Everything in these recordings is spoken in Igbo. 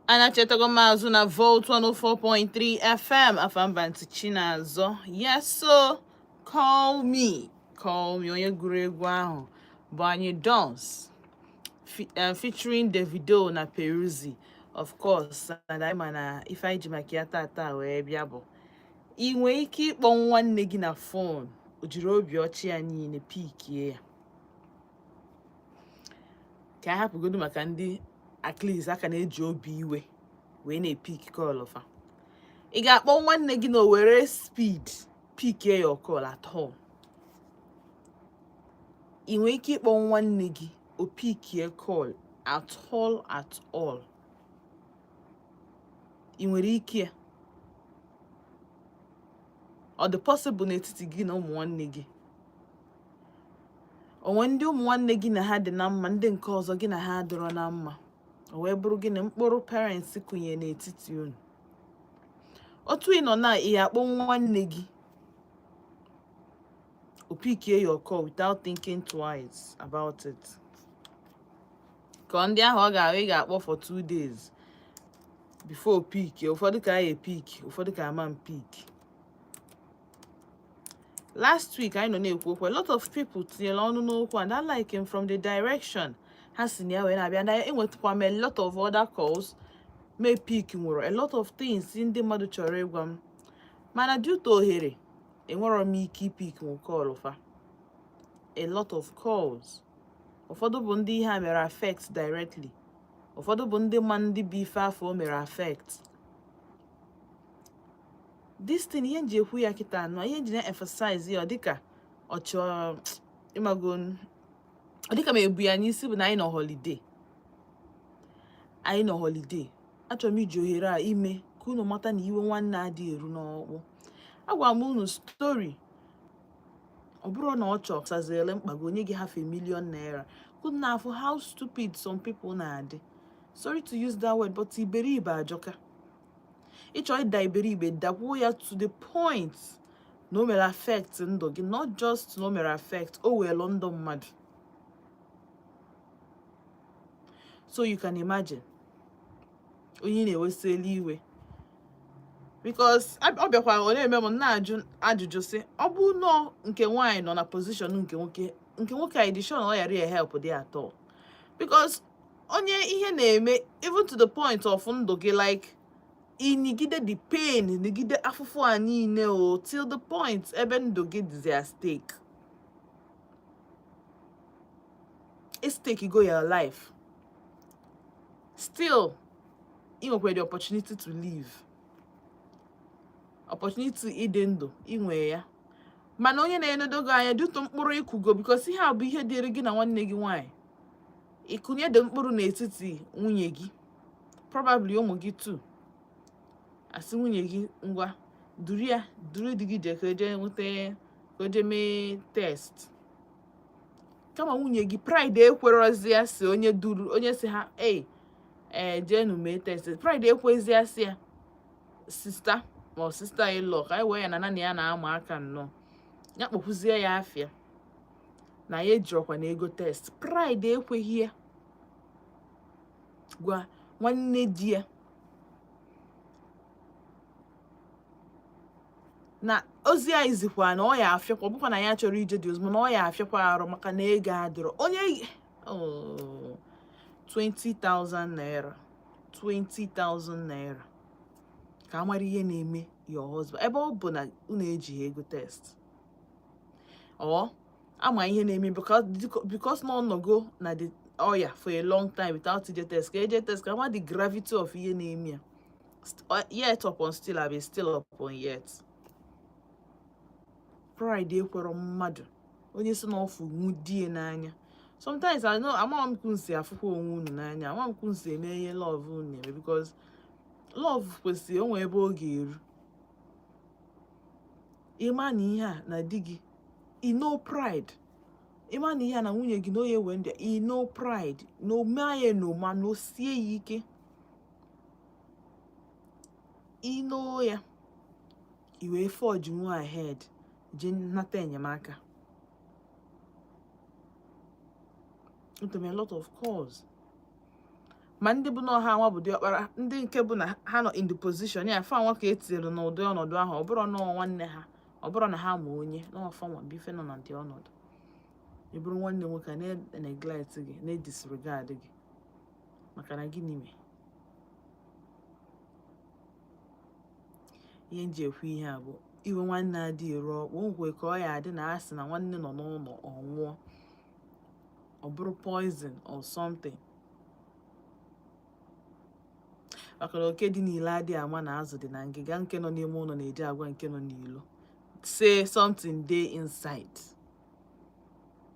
Anachetago m azụ na Volt 104.3 FM Afambanti Chinazọ. Yes, so call me. Call me. Onye gụrụ egwu ahụ bụ anyị Dons featuring Davido na Peruzzi. Of course, and anyị ma na ife anyị ji maka ya tata wee bịa bụ ị nwee ike ịkpọ nwanne gị na phone, o jiri obi ọchị ya niile pickie ya. Ka a hapụgodu maka ndị at least aka na-eji obi iwe wee na-epick call fa. Ị ga-akpọ nwanne gị na o were speed pickie your call at all? Ị nwee ike ịkpọ nwanne gị, o pickie call at all, at all? Ị nwere ike ya? Ọ dị possible n'etiti gị na ụmụ nwanne gị? Onwe ndị ụmụ nwanne gị na ha dị na mma, ndị nke ọzọ gị na ha adịrọ na mma, o wee bụrụ gị na mkpụrụ parents kụnye n'etiti unu. Otu ị nọ na ị akpọ nwanne gị, o pickie your call without thinking twice about it, ka ndị ahụ ọ ga-ahụ ị ga-akpọ for 2 days before o pickie? Ụfọdụ ka a ya epick, ụfọdụ ka ama m pick. Last week anyị nọ na-ekwu okwu, a lot of people tinyere ọnụ n'okwu, and I like him from the direction ha si na ya wee na-abịa, na enwetakwa m a lot of other calls may pick. Nwere a lot of things ndị mmadụ chọrọ ịgwa m, mana due to ohere, enwerọ m ike ipick nwe call fa. A lot of calls, ụfọdụ bụ ndị ihe a mere affect directly, ụfọdụ bụ ndị ma ndị bụ ife afọ o mere affect this thing. Ihe nji ekwu ya kịta anọ, ihe nji na-emphasize ya, ọ dịka ọ chọọ ịmago, ọ dịka ma ebu ya n'isi, bụ na anyị nọ holiday. Anyị nọ holiday, achọrọ m iji ohere a ime ka unu mata na iwe nwanne adịghị eru n'ọkpụ. Agwara m unu story, ọ bụrụ na ọ chọọ saziele mkpago onye gị half a million naira, unu na-afụ how stupid some people na-adị. Sorry to use that word, but iberibe ajọka. Ịchọ ịda iberibe, dakwuo ya to the point na o mere affect ndụ gị, not just na o mere affect, o weelu ndụ mmadụ. So you can imagine onye ị na-ewesịela iwe, because ọ bịakwa ọ na-eme m na-ajụ ajụjụ sị, ọ bụ nọọ nke nwaanyị nọ na position nke nwoke, nke nwoke anyị dị sure na ọ yara ya help dị at all, because onye ihe na-eme even to the point of ndụ gị, like ịnigide the pain, nigide afụfụ a niile o till the point ebe ndụ gị dịzi at stake, a stake go your life, still ị nwekwara the opportunity to live, opportunity ịdị ndụ inwe ya. Mana onye na-enedo gị anya due to mkpụrụ ịkụgo, because ihe a bụ ihe dịrị gị na nwanne gị nwaanyị, ịkụnye dị mkpụrụ n'etiti nwunye gị, probably ụmụ gị too, asị nwunye gị, ngwa, duru ya, duru di gị jee ka eje nweta, ka o jee mee test. Kama nwunye gị pride ekwerozi ya si onye duru, onye si ha ei ee jeenu mee test, pride ekwezi ya si ya sister ma ọ sister in law, ka anyị wee ya na naanị ya na-ama aka nnọọ ya kpọkwuzie ya afịa na ya ejirọkwa na ego test. Pride ekweghị ya gwa nwanne di ya na ozi anyị zikwa na ọ ya afịakwa. Ọ bụkwa na ya chọrọ ije dị ozugbo na ọ ya afịakwa arụ maka na ego adịrọ onye. Oh, 20,000 naira, 20,000 naira ka a mara ihe na-eme your husband, ebe ọ bụ na unu ejighị ego test or ama ihe na-eme, because na ọ nọgo na the ọya for a long time without ije test, ka eje test ka ama the gravity of ihe na-eme ya. Yet upon still abi still upon yet, pride ekwero mmadụ onye si na ọfụ nwu die n'anya. Sometimes I know, ama m ka unu si afụkwa onwe unu n'anya, ama m ka unu si eme ihe love unu na-eme, because love kwesịrị onwe ebe ọ ga-eru. Ịma na ihe a na di gị, i no pride, ịma na ihe a na nwunye gị na onye ewe ndị i no pride na ome ya na ụma na o sie ya ike ino ya, i wee forge nwa ahead, jee nata enyemaka. Enwetara m a lot of calls, Ma ndị bụ na ọha nwa bụ diọkpara, ndị nke bụ na ha nọ in the position ya, fa nwa ka etinyere n'ụdị ọnọdụ ahụ. Ọ bụrụ na nwanne ha, ọ bụrụ na ha ma onye na ọfa nwa bụ ife nọ na dị ọnọdụ. Ị bụrụ nwanne nwoke a na-neglect gị, na-disregard gị, maka na gịnị mee? Ihe m ji ekwu ihe a bụ iwe nwanne adịghị eru ọkpụ. O nwekwe ka ọ ya adị na asị na nwanne nọ n'ụlọ, ọ nwụọ, ọ bụrụ poison or something, maka na oke dị n'ilo adịghị ama na azụ dị na ngịga. Nke nọ n'ime ụlọ na-eji agwa nke nọ n'ilo say something dey inside.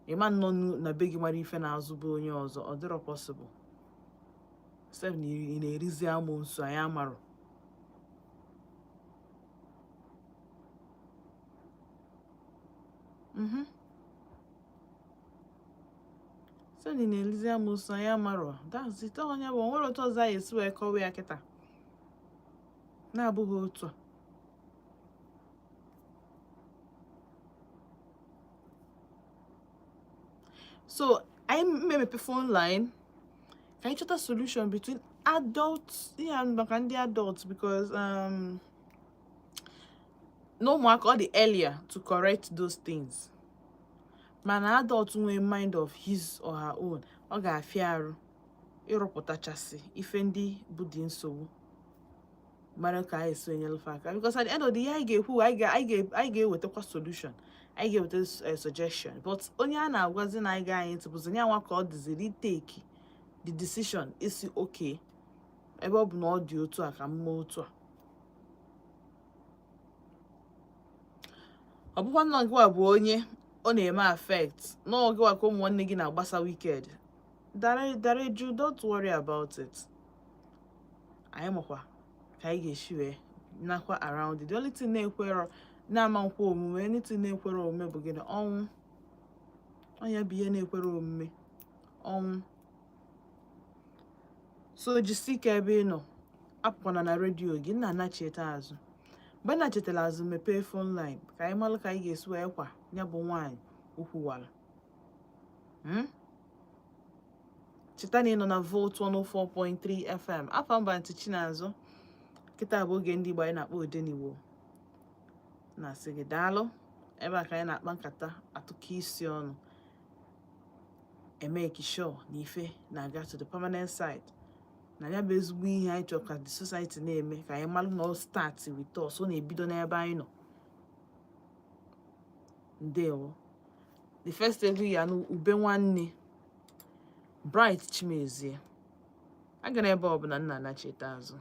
Ịma nọ na be gị mara ife na-azụ bụ onye ọzọ, ọ dịrọ possible sef na ị na-erizi amoosu. Anyị amarọ sef na ị na-erizi amoosu, anyị amarọ. That's it. Onye bụ onwere otu ọzọ anyị esi wee kọwa ya kịta na-abụghị otu a. So anyị mmepe phone line ka anyị chọta solution between adults ya, maka ndị adults, because na ụmụaka ọ dị earlier to correct those things, mana adult nwee mind of his or her own, ọ ga-afịa arụ ịrụpụtachasị ife ndị bụ dị nsogbu, mara ka anyị esi enyelefe aka, because at the end of the year anyị ga-ekwu, anyị ga-ewetakwa solution, anyị ga-eweta suggestion, but onye a na-agwazi na anyị ga anyị ntị bụzi ya nwa ka ọ dịziri take the decision isi okay, ebe ọ bụ na ọ dị otu a ka mma otu a. Ọ bụkwa nna gịwa bụ onye ọ na-eme affect n'ọgịwa ka ụmụ nwanne gị na-agbasa wicked dare dare ju. Don't worry about it. Anyị makwa ka anyị ga-esi wee nakwa around it. The only thing na-ekwero na-ama nkwa omume, anything na-ekwere omume bụ gịnị? Ọnwụ. Ọnya bụ ihe na-ekwere omume, ọnwụ. So jisi ike ebe ị nọ, apụkwana na redio gị. Nna anacheta azụ, mgbe nna chetara azụ, mepee phone line ka anyị malụ ka anyị ga-esi wee kwa ya bụ nwaanyị ukwuwara. Cheta na ị nọ na Volt 104.3 FM. Afọ mba ntị Chinazụ. Kịta bụ oge ndị Igbo anyị na-akpọ Odenigbo. Na-asị gị daalụ. Ebe a ka anyị na-akpa nkata, atụkọ isi ọnụ, emeki sure na ife na-aga to the permanent site, na ya bụ ezigbo ihe anyị chọrọ ka the society na-eme, ka anyị malụ na ọ start with us, ọ na-ebido n'ebe anyị nọ. Ndewo. The first egwu ya na ube nwanne Bright Chimezie agara ebe ọbụla nna anachite azụ.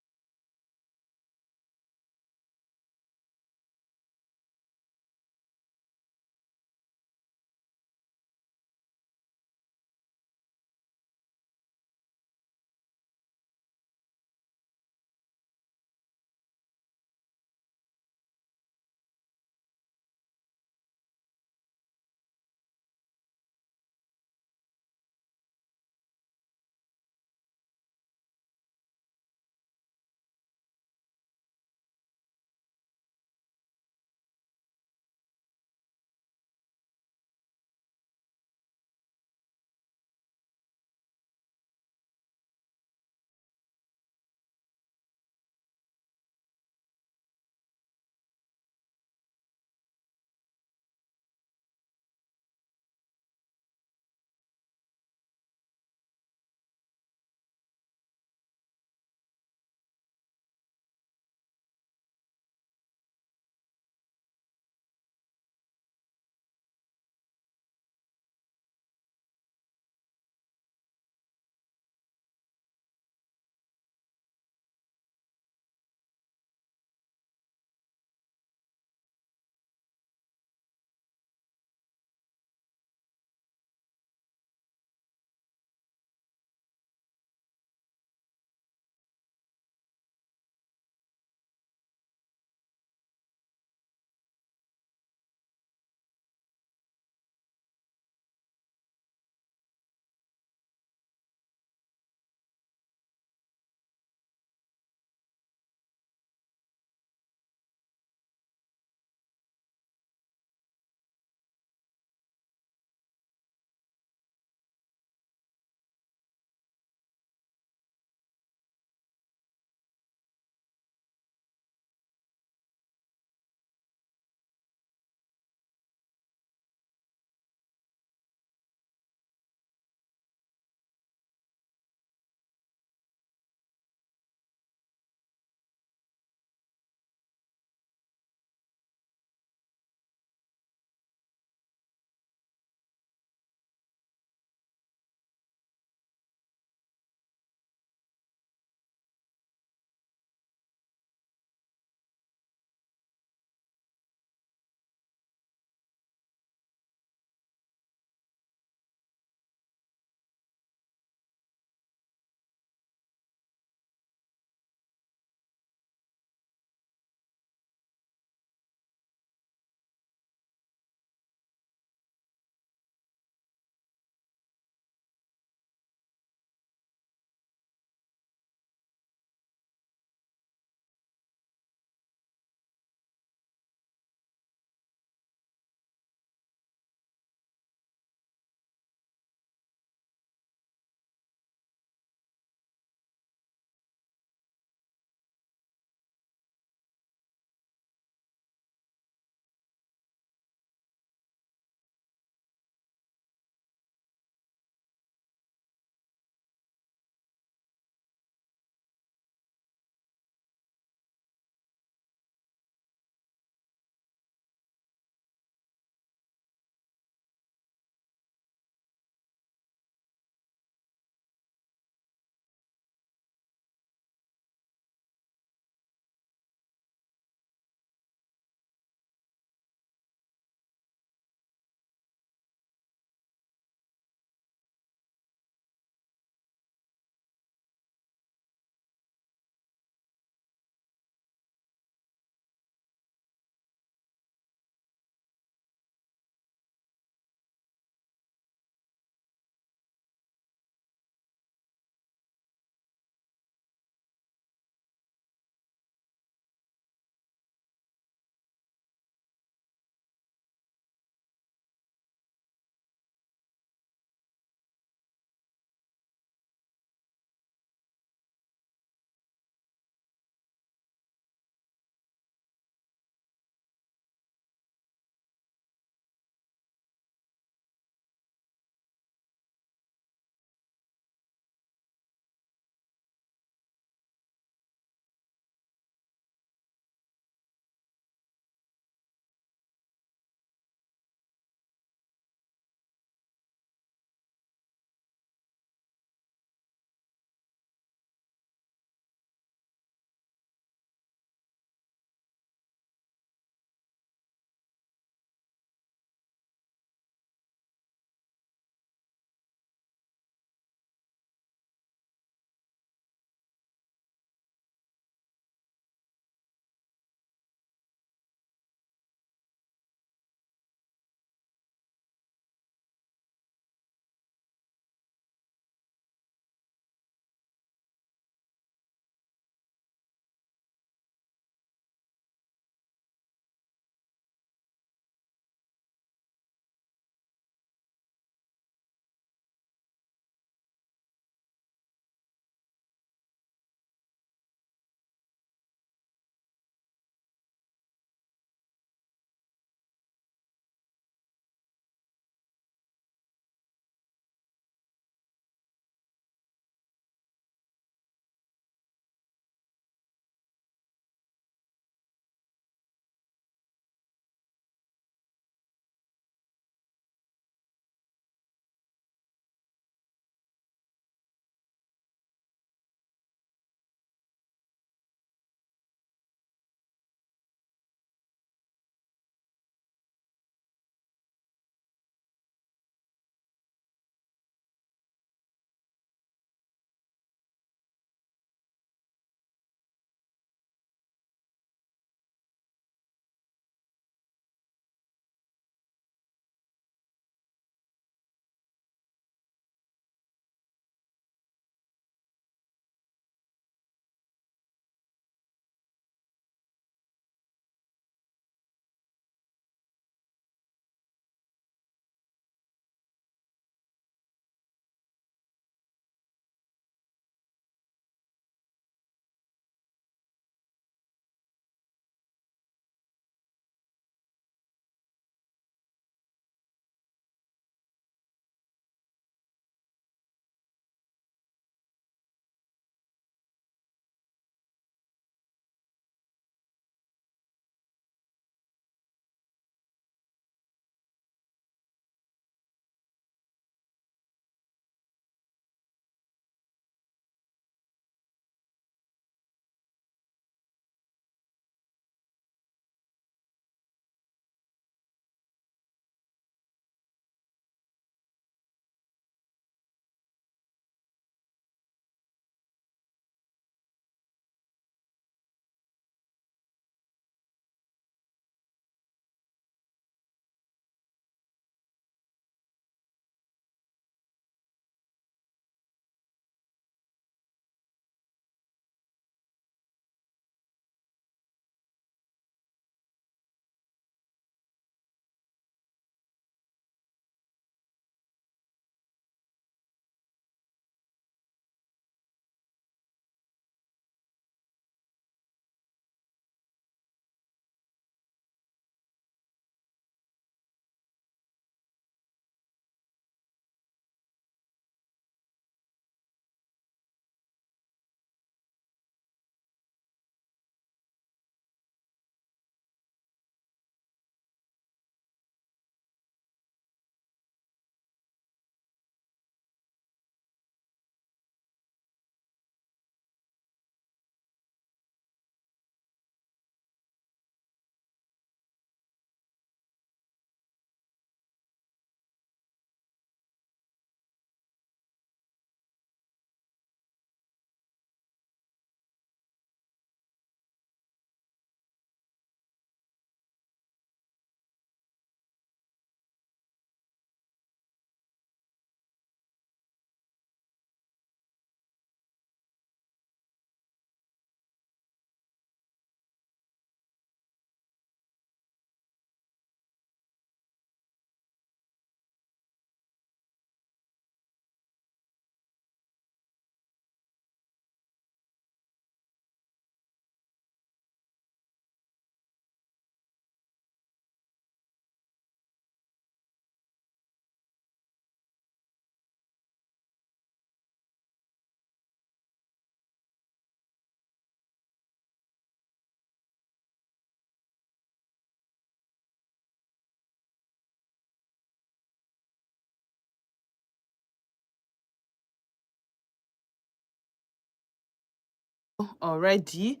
already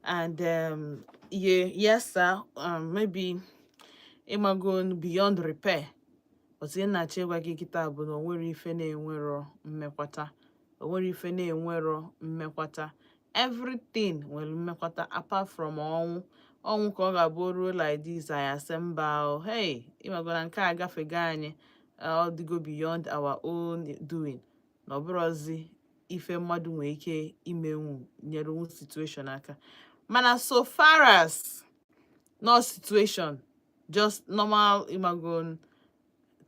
and yeah, yes sir, maybe ịmago beyond repair. But ihe na-achọ ịgwa gị kịta bụ na o nwere ife na-enwero mmekwata, o nwere ife na-enwero mmekwata. Everything nwere mmekwata apart from ọnwụ. Ọnwụ ka ọ ga-abụ ruo like this, anyị asị mba o, hey, ịmago na nke a agafego anyị, ọ dịgo beyond our own doing, na ọ bụrụzi ife mmadụ nwere ike imenwu nyere nwu situation aka. Mana so far as no situation, just normal, ịmago,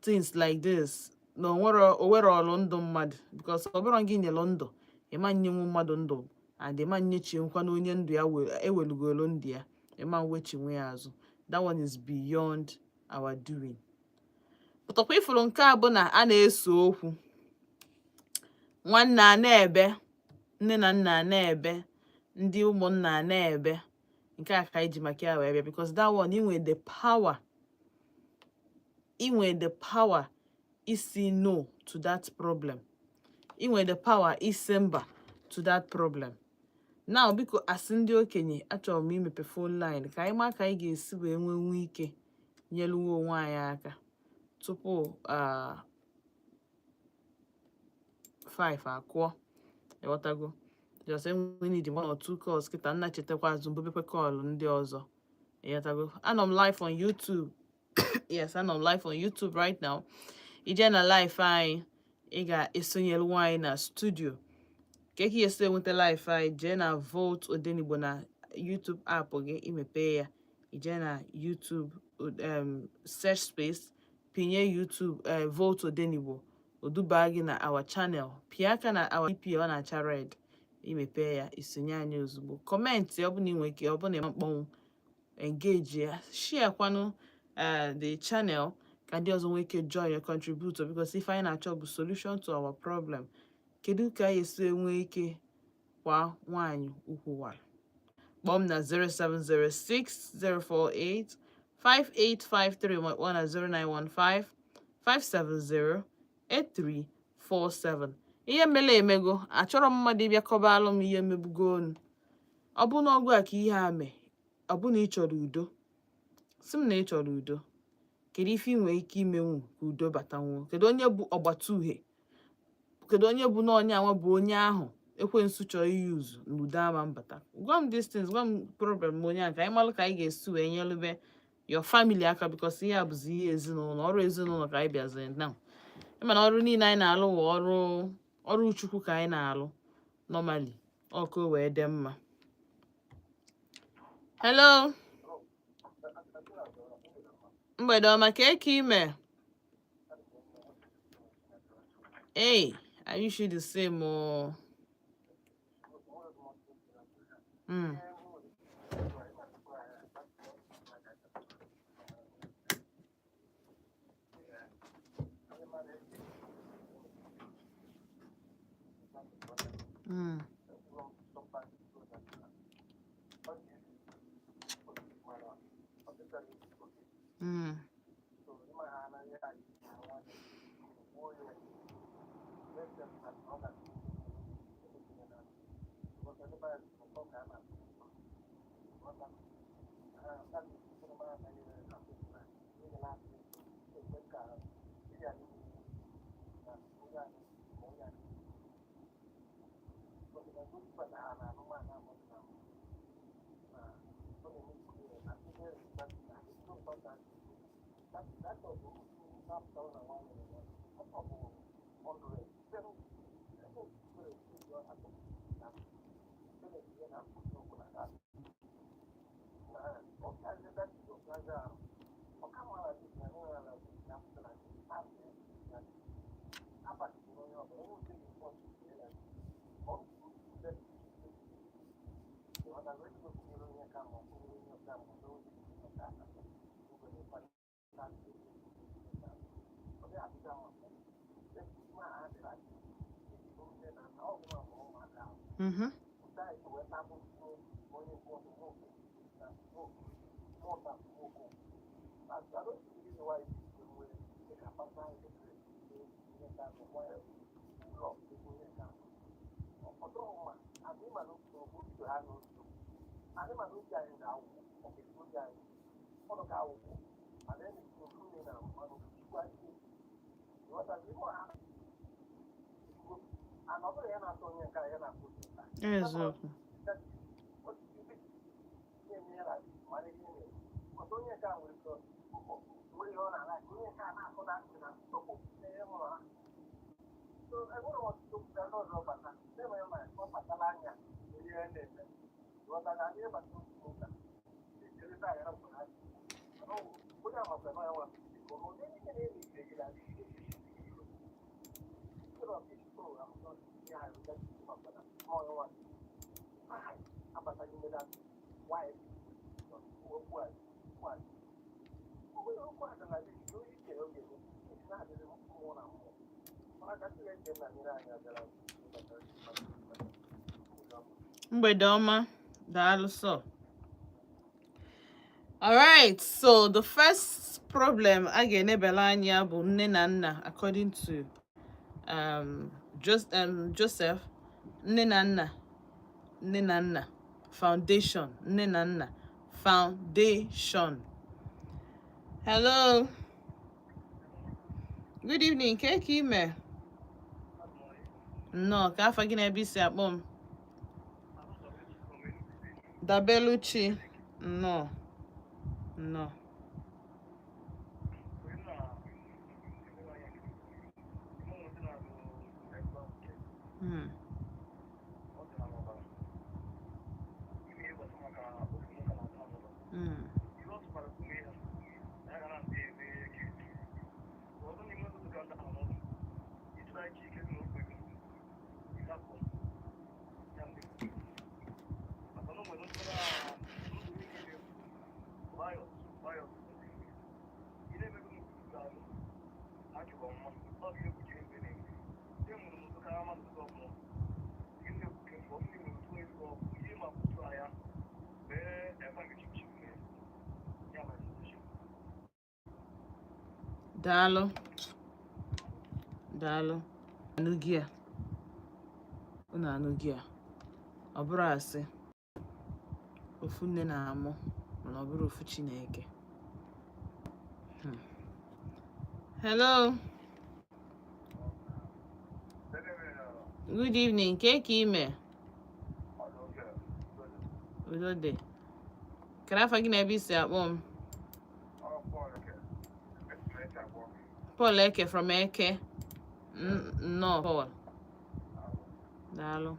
things like this, na onwere onwere ọlụ ndụ mmadụ, because ọ bụrụ gị nyere ndụ, ịma nyenwu mmadụ ndụ and ịma nyechinkwa na onye ndụ ya ewelugolo ndụ ya, ịma mwechinwe ya azụ. That one is beyond our doing. Pụtakwa ifuru nke a bụ na a na-ese okwu, nwanne a na-ebe, nne na nna a na-ebe, ndị ụmụnna a na-ebe. Nke a ka anyị ji maka ya wee bịa, because that one, ị nwere the power, ị nwere the power isi no to that problem, ị nwere the power isi mba to that problem. Now, biko, asị ndị okenye, achọrọ m imepe phone line ka anyị maa ka anyị ga-esi wee nwee ike nyeluwe onwe anyị aka tupu 5 akụọ. Ịghọtago? Just enwe need one or two calls kịta, nna chetakwa azụ mbebekwe call ndị ọzọ. Ịghọtago? Anọ m live on YouTube. Yes, anọ m live on YouTube right now. Ije na live anyị, ị ga-esonyere anyị na studio. Ka eke esi enweta live anyị? Jee na Volt Odenigbo na YouTube app gị, imepe ya, ije na YouTube search space, pinye YouTube Volt Odenigbo, oduba gị na our channel. Pịa aka na our EP, ọ na-acha red. Imepe ya, isonye anyị ozugbo. Comment ọ bụla ị nwere ike, ọ bụla ịma mkpọnwụ, engage ya, share kwanụ the channel ka ndị ọzọ nwee ike join ya, contribute, because ife anyị na-achọ bụ solution to our problem. Kedu ka anyị esi enwe ike kwa nwaanyị ukwu wara? Kpọọ m na 0706 048 5853 ma kpọọ na 0915 570 8347. Ihe mere emego, achọrọ m mmadụ ịbịa kọbalụ m ihe mebugo onu. Ọ bụ na ọgụ a ka ihe a mee, ọ bụ na ị chọrọ udo, sị m na ị chọrọ udo. Kedu ife ị nwere ike imenwu ka udo batanwuo? Kedu onye bụ ọgbata uhie? Kedu onye bụ na onye anwa bụ onye ahụ ekwensu chọrọ iyuzu na udo ama mbata? Gwa m these things, gwa m problem onye ahụ ka anyị malụ ka anyị ga-esi wee nyelube your family aka, because ihe a bụzi ihe ezinụlọ, ọrụ ezinụlọ ka anyị bịaziri now. Ịma na ọrụ niile anyị na-alụ wụ ọrụ ọrụ Chukwu ka anyị na-alụ normally, ọkụ wee dị mma. Hello, mgbede ọma. Ka eke ime? Hey, I wish you the same oh. Anyị ma na okwu ha n'otu, anyị ma na obi anyị na-awụ ọkịrị, obi anyị ụlọ ga-awụkwụ, mana e na-ekwu ofu nne na mmanụ chukwu anyị ịghọtazi ihe ha ana. Ọ bụrụ ya na-atọ onye nke a, ya na-atọ onye nke a. Eziokwu. Na-eme ya na mara ihe na-eme ọzọ. Onye nke a nwere ike nwere ihe ọ na-ala, onye nke a na-akụ na ntị na ntọkpụ ihe mụrụ ha. So enwere m ọtụtụ okwu ka ndị ọzọ bata na-enweghị, ma ọ kpatara anya ihe na-eme, ghọtara ihe bata okwu ụka echerịta ya bụ ha. Mana onye amakwa na ya nwa onye ihe na-eme ike gị na instead of this program, ya maka na ọ nwa abata n'ime that why okwu a, okwu a, onye okwu a dara dị onye ike oge na-adịrị mmụọ na mmụọ, mana ka Chineke nna nyere anyị abịara. Mgbede ọma, daalụ sọ. Alright, so the first problem a ga-enebela anya bụ nne na nna. According to Joseph, nne na nna, nne na nna foundation, nne na nna foundation. Hello, good evening. Ke ka ime? Nnọọ. Ka afa gị na ebe isi akpọ m? Dabeluchi, nnọọ, nnọọ. Daalụ, daalụ. Anụghị a, unu anụghị a. Ọ bụrụ asị ofu nne na-amụ, mana ọ bụrụ ofu Chineke. Hello, good evening. Ke ka ime? Udo dị. Kere afa gị na ebe isi akpọ m? Paul Eke from Eke. Nnọọ Paul, daalụ.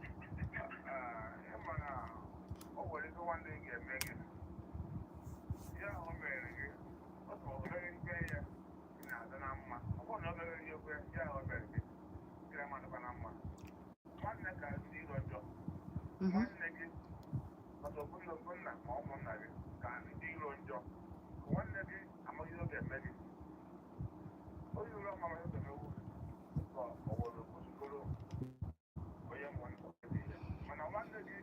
Ịma na o nwere ike nwanne gị ga-eme gị ihe ahụ mere gị, ọ sọ o mere ikpe ya ị na-adị na mma. Ọ bụrụ na o mere ihe ekwe ya ahụ mere gị, ị na-amadịkwa na mma. Nwanne ka ndị iro njọ. Nwanne gị ọsọ bụrụ nna ma ụmụnna gị ka ndị iro njọ. Nwanne gị amaghị ihe ọ ga-eme gị. Onye iro amaghị ihe ọ ga-emewu ka ọ were kwụsịgoro onye mụ ihe, mana nwanne gị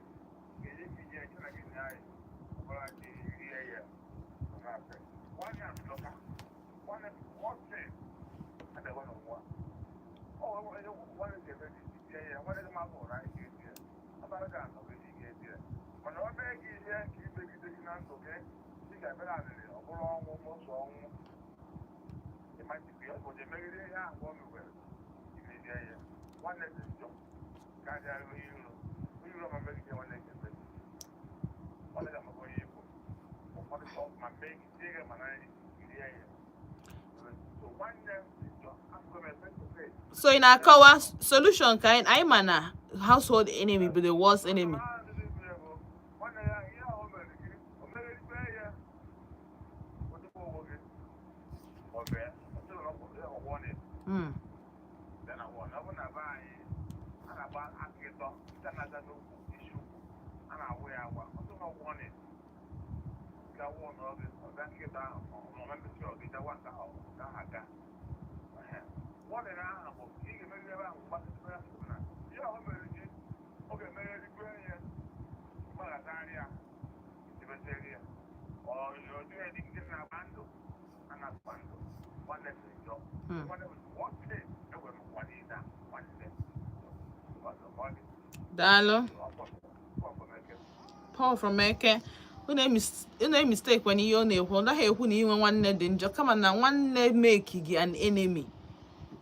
ga-enye gị ihe nke na gị na anyị ọbụla dị rie ya ọ na-afe. Nwanne asụlọka nwanne nwoke adịghị n'ụwa. Ọ nwere ihe nwanne ga-eme gị tie ya, nwanne gị ma bụ ụra ị ga-eti ya, ọbara ga-anọ gị, ị ga-eti ya, mana ọ mee gị ihe nke imegide gị na ndụ gị, ị ga-abịara alịrị, ọ bụrụ ọnwụ n'ụzọ ọnwụ ịmachikwa ya ụbọchị emegide ihe ahụ o mewere imezie ya. Nwanne dị njọ karịa onye iro. Onye iro ma megide nwanne ga-eme gị, nwanne ga-amaka onye ikwu ụfọdụ sọ ma megide gị, mana rie ya. So nwanne dị njọ asụgo m face to face. So ị na-akọwa solution ka anyị ma na household enemy bụ the worst enemy. Nwanne ya, ihe ahụ o mere gị, o megide ya, otukwu onwe gị ọ bịa ọ sịrị na ọ bụ ya ọgwọ na ya na wọ na ọ bụ na be anyị a na-agba aka ịtọ nke na-aza n'okwu isi ukwu a na-awụ ya agwa ọtụ na ọgwụ na ga-awụ n'oge ọbịa nkịta ahụ ọmụma mmechi ọgịja wa nke ahụ nke ahụ aga nwanne ahụ bụ ị ga-emegide ebe ahụ gbasịtara ya na ihe ahụ mere gị, ọ ga-emegherikwe ya, gbaghatagharị ya, tebeteri ya, ọ ọ dịghị dị ndị na-agba ndụ a na-agba ndụ. Nwanne dị njọ. Nwanne bụ nwoke enwere m ụwa niile a, nwanne ọzọ ka ọ dị. Daalụ. Ọ bụ Paul from Eke. Unu emistake kwana ihe ọ na-ekwu. Ọ naghị ekwu na inwe nwanne dị njọ, kama na nwanne make gị an enemy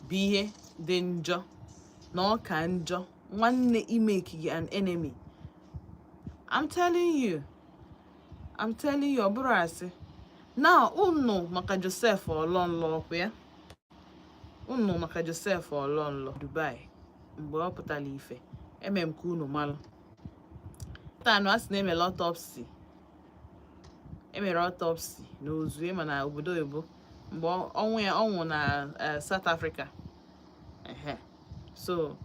bụ ihe dị njọ, na ọ ka njọ nwanne imake gị an enemy. I'm telling you, I'm telling you, ọ bụrụ asị na unu maka Joseph Ọlọnlọ ọkwa ya, unu maka Joseph Ọlọnlọ Dubai mgbe ọ pụtara ife eme m ka unu malụ taa nụ. A sị na emere autopsy, emere autopsy n'ozu ịma na obodo oyibo mgbe ọnwụ ya, ọnwụ na South Africa. Ehe, so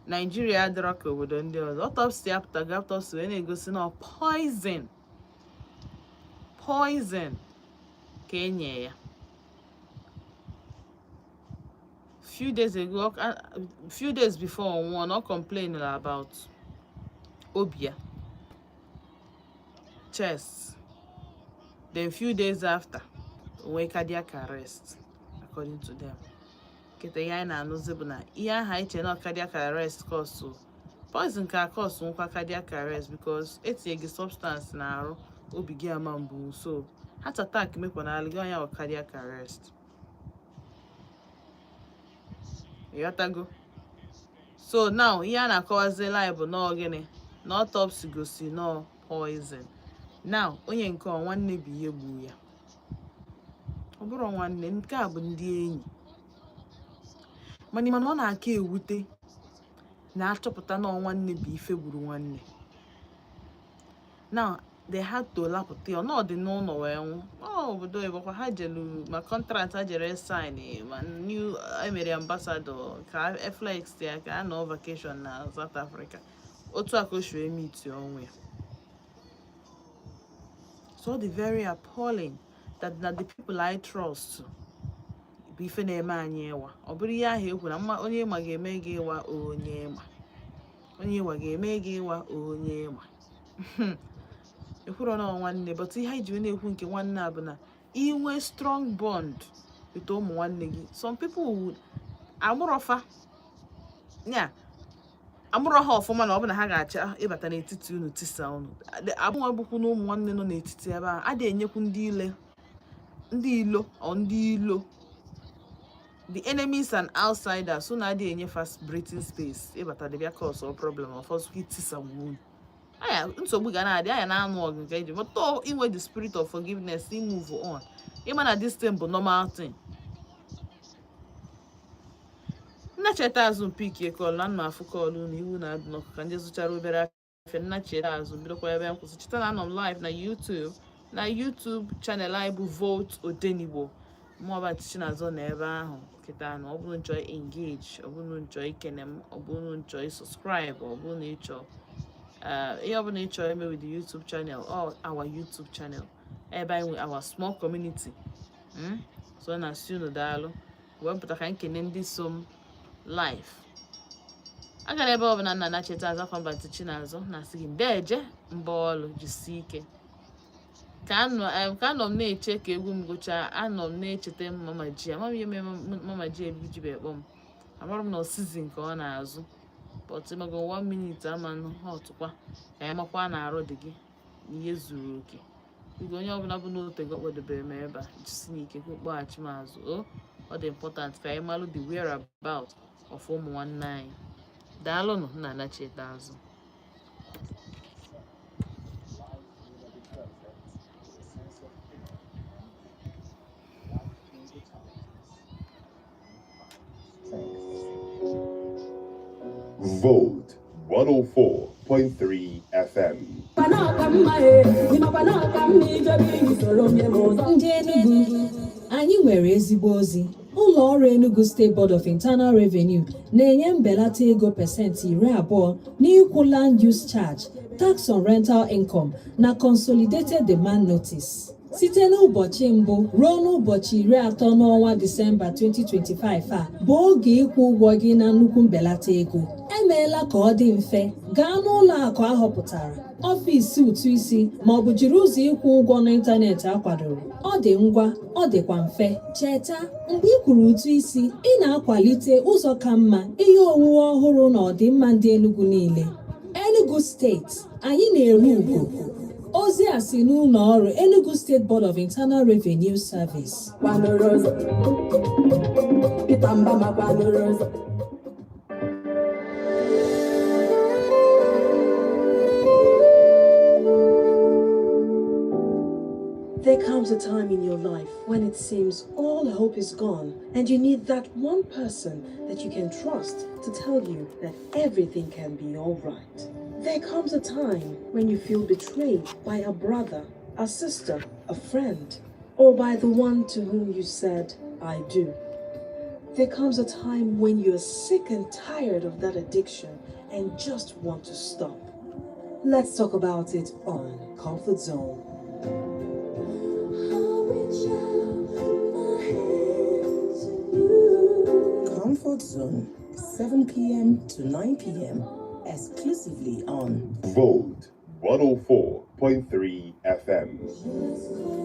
Nigeria adịrọ ka obodo ndị ọzọ. Autopsy apụtago, autopsy wee na-egosi na ọ poison, poison ka enye ya. Few days ago, few days before ọ nwụọ, na ọ complain about obi ya, chest. Then few days after, o nwee cardiac arrest, according to them. Kịta ihe anyị na-anụzi bụ na ihe aha anyị chere na cardiac arrest cause, poison ka cause nwekwa cardiac arrest, because etinye gị substance na-arụ obi gị ama mbụ, so heart attack mekwana gị ọnya wụ cardiac arrest. Ịghọtago? So now ihe a na-akọwazila anyị bụ nọọ gịnị na autopsy gosi nọọ poison. Now onye nke ọ nwanne bụ ihe gburu ya, ọ bụrụ nwanne nke a bụ ndị enyi, mana ọ na-aka ewute na-achọpụta na ọ nwanne bụ ife gburu nwanne. Now they had to lapụta ya, ọ nọdị n'ụlọ wee nwụ. Ọ obodo oyibo kwa ha jelu, ma contract ha jere sign, ma new emere ambassador ka flex ya, ka a nọ vacation na South Africa. Otu a ka o si wee meet ọnwụ ya. So ọ dị very appalling that na the people I trust bụ ife na-eme anyị ịwa. Ọ bụrụ ihe ahụ ekwu na mma, onye ịma ga-eme gị ịwa, onye ịma, onye ịwa ga-eme gị ịwa, onye ịma ekwuro na ọ nwanne. But ihe anyị ji wee na-ekwu nke nwanne a bụ na inwe strong bond with ụmụ nwanne gị. Some people would amụrọfa ya, amụrọ ha ọfụma, na ọ bụ na ha ga-achọ ịbata n'etiti unu, tisa unu. Abụnwa bụkwu na ụmụ nwanne nọ n'etiti ebe a adị enyekwu ndị ile, ndị ilo, or ndị ilo, the enemies and outsiders, so na adị enye fast breathing space ịbata dị bịa cause or problem. Ọfọzụkwa itisa unu aya, nsogbu ga na-adị anya na-anụ ọgụ nke eji. But inwe the spirit of forgiveness, move on, ịma na this thing bụ normal thing. Nna, cheta azụ mpiki call na nna afụ call unu iwu na-adị n'ọkụ ka ndị zụchara obere afịa. Nna, cheta azụ bidokwa ebe m kwụsị. Cheta na anọ m live na YouTube, na YouTube channel anyị bụ Volt Odenigbo. Mụọba Chinazọ na ebe ahụ kịta na ọ bụrụ nchọ engage, ọ bụrụ nchọ ikene m, ọ bụrụ nchọ subscribe, ọ bụrụ na ịchọ ihe ọbụla ị chọrọ ime with the YouTube channel or our YouTube channel, ebe anyị nwe our small community. So na si unu daalụ. Wee pụta ka nkene ndị so m live agara ebe ọbụla. Nna na cheta azụ afọ mba ntị Chinazọ na-asị gị ndeeje mbọ ọlụ, jisie ike. Ka anọ m na-eche ka egwu m gụchaa, anọ m na-echeta Mama Ji. Ama m ihe mere Mama Ji ebijibe ekpọ m. Amara m na season ka ọ na-azụ, but ịmago one minute ama hot kwa ka ya makwa na arụ dị gị na ihe zuru oke. Biko, onye ọbụla bụ n'otego kpọdebere m ebe a, jisi n'ike ka kpọghachi m azụ. O ọ dị important ka anyị malụ the whereabout of ụmụ nwanne anyị. Daalụnụ, nna anacheta azụ. Life will be perfect with a sense of humor and life through the challenges and find strength. Volt 104.3 FM. Ịmakwa na ọka mma ijebe iyi soro nye m ụzọ. Ndị Enugu, anyị nwere ezigbo ozi. Ụlọ ọrụ Enugu State Board of Internal Revenue na-enye mbelata ego 20% n'ịkwụ land use charge, tax on rental income na consolidated demand notice site n'ụbọchị mbụ ruo n'ụbọchị 30 n'ọnwa Disemba 2025. A bụ oge ịkwụ ụgwọ gị na nnukwu mbelata ego. Emeela ka ọ dị mfe: gaa n'ụlọ akụ ahọpụtara, ọfịs ụtụ isi, ma ọ bụ jiri ụzọ ịkwụ ụgwọ n'ịntanetị akwadoro. Ọ dị ngwa, ọ dịkwa mfe. Cheta, mgbe ị kwụrụ ụtụ isi, ị na-akwalite ụzọ ka mma, ihe owuwe ọhụrụ na ọdịmma ndị Enugu niile. Enugu Steeti, anyị na-eru ugwu. Ozi a si n'ụlọ ọrụ Enugu State Board of Internal Revenue Service. Kwanụrụ ụzọ. Peter Mbama kwanụrụ ụzọ. There comes a time in your life when it seems all hope is gone and you need that one person that you can trust to tell you that everything can be all right. There comes a time when you feel betrayed by a brother, a sister, a friend, or by the one to whom you said, "I do." There comes a time when you're sick and tired of that addiction and just want to stop. Let's talk about it on Comfort Zone. Comfort Zone, 7 p.m. to 9 p.m., exclusively on Volt 104.3 FM.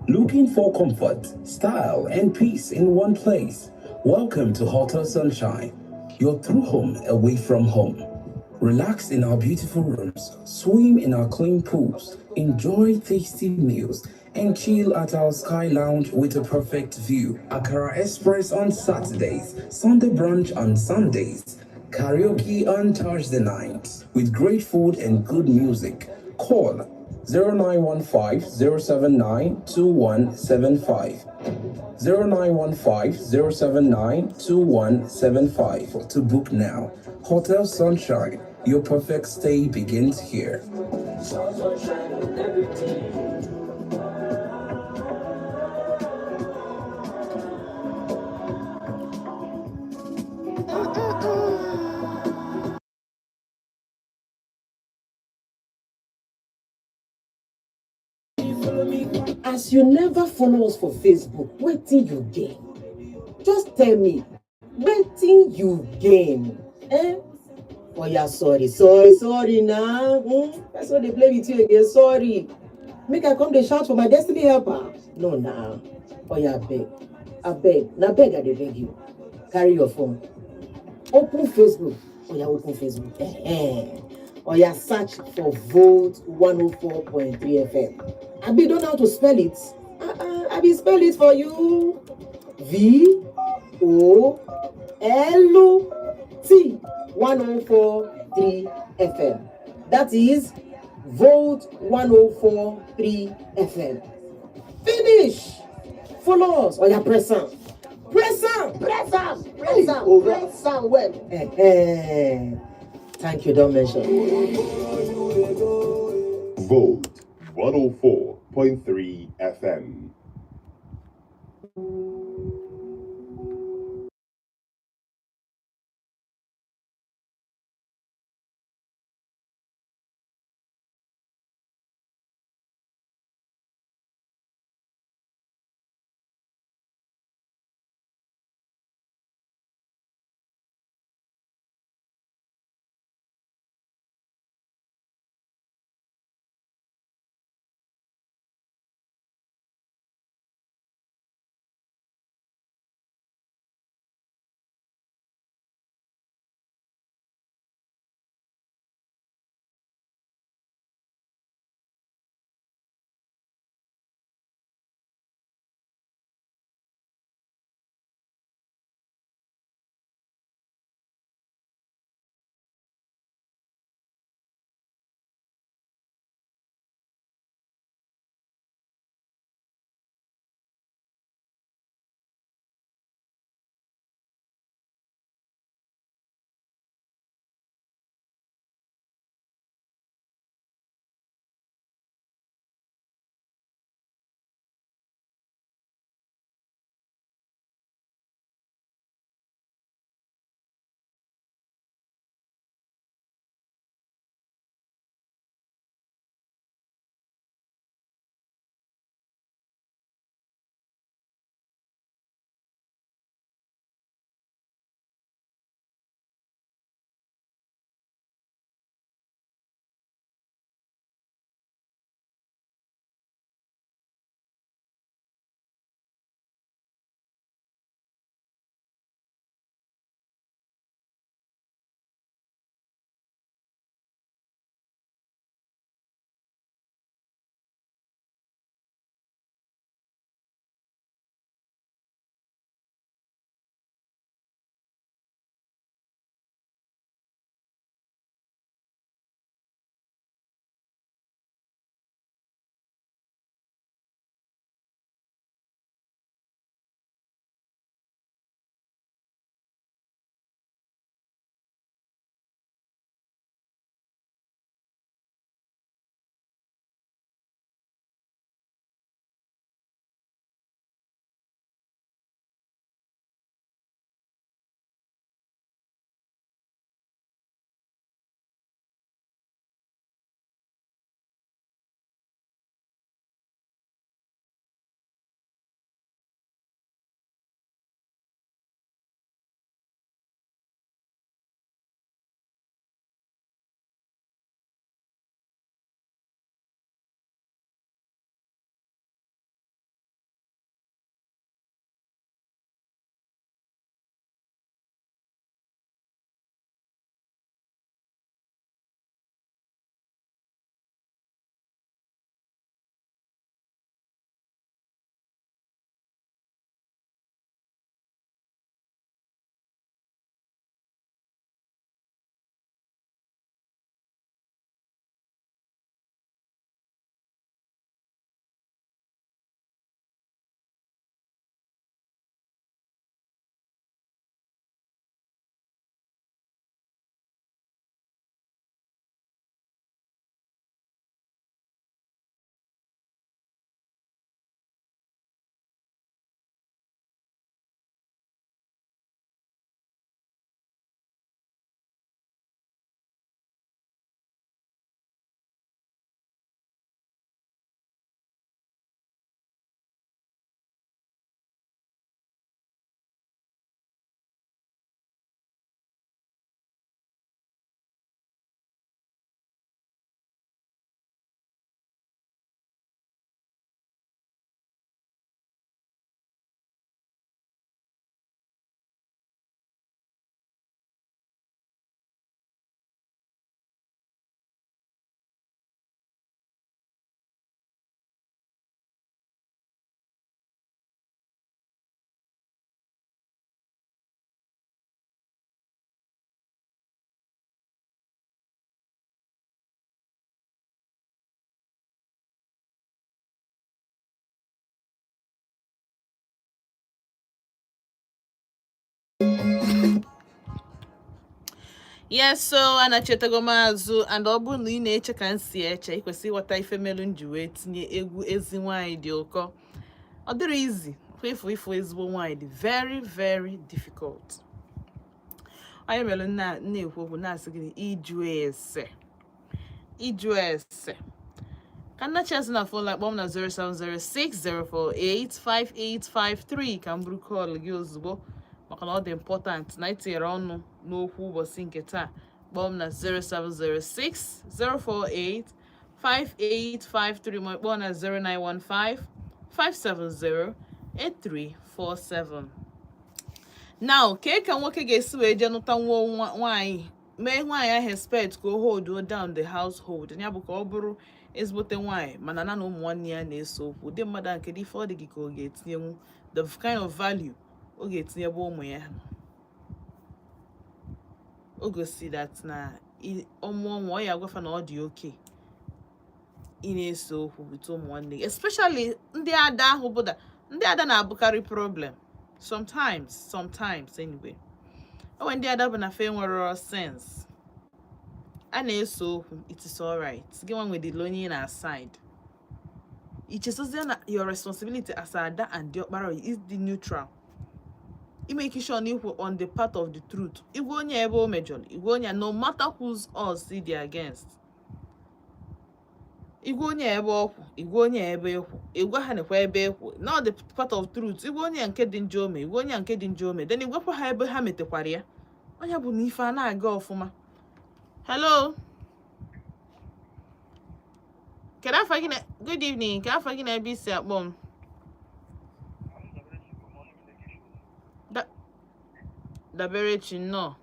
Looking for comfort, style, and peace in one place? Welcome to Hotel Sunshine, your true home away from home. Relax in our beautiful rooms, swim in our clean pools, enjoy tasty meals, and chill at our Sky Lounge with a perfect view. Akara Express on Saturdays, Sunday brunch on Sundays, karaoke on Thursday nights, with great food and good music. Call 0915 079 2175. 0915 079 2175 to book now. Hotel Sunshine, your perfect stay begins here. Sunshine, everything. As you never follow us for Facebook, wetin you gain? Just tell me, wetin you gain? Eh? Oya, sorry, sorry, sorry na. Person wey dey play with you again, sorry. Make I come dey shout for my destiny helper? No na. Oya abeg, abeg, na beg I dey beg you. Carry your phone, open Facebook. Oya open Facebook. Eh. Oya search for Volt 104.3 FM. Abi you don't know how to spell it? Uh-uh, I be spell it for you. VOLT 104.3 FM. That is Volt 104.3 FM. Finish. Follow us. Oya press am. Press am. Press am. Press am. Press am well. Eh-eh. Thank you, don't mention. Volt 104.3 FM. Yes, so anachetago m azụ, and ọ bụrụ na ị na-eche ka m si eche, ị kwesịrị ịghọta ife melu m ji wee tinye egwu "Ezi Nwanyị Dị Ụkọ". Ọ dịrị easy ịfụ ezigbo nwaanyị dị very, very difficult. Onye mere nna na-ekwu okwu na-asị gị ịjụ ese, ịjụ ese ka nna chezi na phone line. Kpọọ m na 07060485853 ka m buru call gị ozugbo, maka na ọ dị important na itinyere ọnụ n'okwu ụbọchị nke taa. Kpọọ m na 07060485853, ma kpọọ na 09155708347. Now, kee ka nwoke ga-esi wee jee nụta nwa nwaanyị, mee nwaanyị ahụ expect ka o hold down the household, ya bụ ka ọ bụrụ ezigbote nwaanyị, mana na ụmụ nwanne ya na-ese okwu? Ụdị mmadụ a, kedu ife ọ dị gị ka ọ ga-etinyenwu, the kind of value ọ ga-etinyebe ụmụ ya? O gosi that na ọmụọ nwa, ọ ya agwafa na ọ dị oke ị na-ese okwu with ụmụ nwanne gị, especially ndị ada ahụ, bụ da ndị ada na-abụkarị problem sometimes. Sometimes anyway, enwe ndị ada bụ na fe nwere sense. A na-ese okwu, it is alright. Gị nwa nwedịla onye ị na-aside, ichesozie na your responsibility as ada and diọkpara is the neutral, imake sure na ikwu on the part of the truth, igwe onye ebe o mejọrọ, igwe onye, no matter whose us dị against, igwe onye ebe ọkwụ, igwe onye ebe ekwu, igwe ha nekwa ebe ekwu, not the part of truth, igwe onye nke dị njọ ome, igwe onye nke dị njọ ome, then igwekwa ha ebe ha metekwara ya. Onye bụ na ife a na-aga ọfụma. Hello, kedu afa gị na? Good evening. Kedu afa gị na ebe isi akpọ m? Daberechi, nnọọ.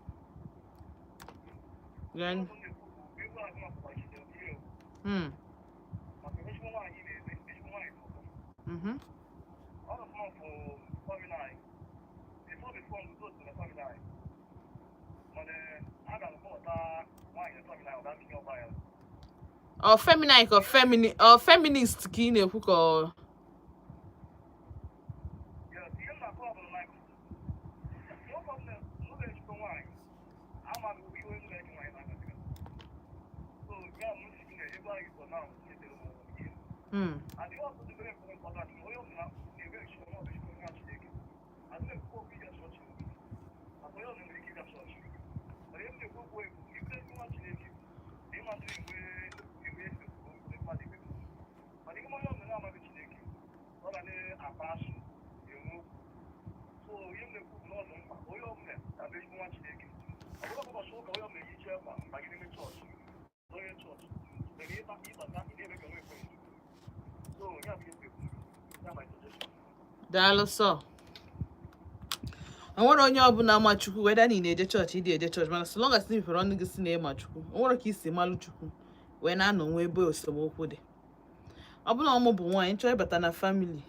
Ọ feminine ka ọ femini, ọ feminist ka ị na-ekwu ka ọ? Daalụ sọ. O nwere onye ọbụla ma Chukwu, weda na ị na-eje chọọchị, ịdị eje chọọchị, mana so long as ị mepere ọnụ gị si na ịma Chukwu, o nwere ka isi malụ Chukwu wee na-anọ nwe ebe esemokwu dị. Ọ bụla ọmụ bụ nwaanyị chọọ ịbata na family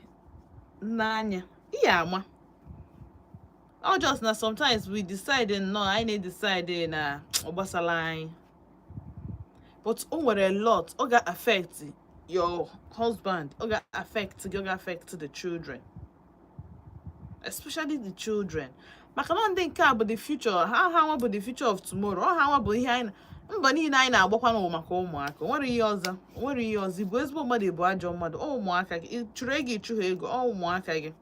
n'anya, ihe ama ọ just na sometimes we decide nnọọ, anyị na-edecide na ọ gbasara anyị, but o nwere a lot ọ ga-affect your husband, ọ ga-affect gị, ọ ga-affect the children, especially the children, maka na ndị nke a bụ the future ha. Ha nwa bụ the future of tomorrow. Ọ ha nwa bụ ihe anyị mbọ niile anyị na-agbakwa n'ụwa maka ụmụaka. O nwere ihe ọzọ, o nwere ihe ọzọ. Ịbụ ezigbo mmadụ, ịbụ ajọ mmadụ, ọ ụmụaka gị. Ị chụrụ ego, ịchụ ha ego, ọ ụmụaka gị.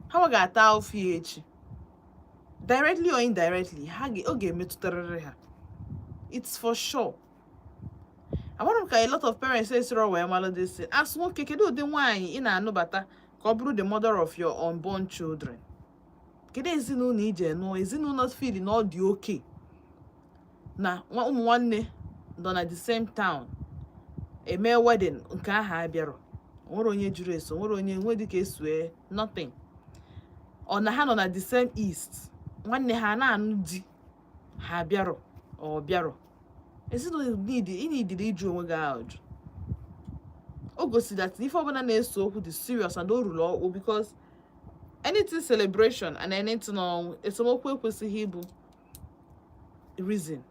Ha nwa ga-ata ahụfụ ya echi, directly or indirectly. Ha ga, ọ ga-emetụtarịrị ha, it's for sure. Amara m ka a lot of parents esiro wee malụ this thing. As nwoke, kedu ụdị nwaanyị ị na-anụbata ka ọ bụrụ the mother of your unborn children? Kedu ezinụlọ ije nụọ, ezinụlọ feel na ọ dị oke na ụmụ nwanne nọ na the same town eme wedding nke ahụ abịarọ, onwere onye jụrụ eso, onwere onye nwe dịka esue nothing, ọ na ha nọ na the same east, nwanne ha na-anụ di ha abịarọ, ọ bịarọ? Ezinụlọ need, ị neediri ịjụ onwe gị ajụ. O gosi that ife ọbụla na-ese okwu dị serious and o ruru ọkpụ, because anything celebration and anything ọnwụ, esemokwu ekwesịghị ịbụ reason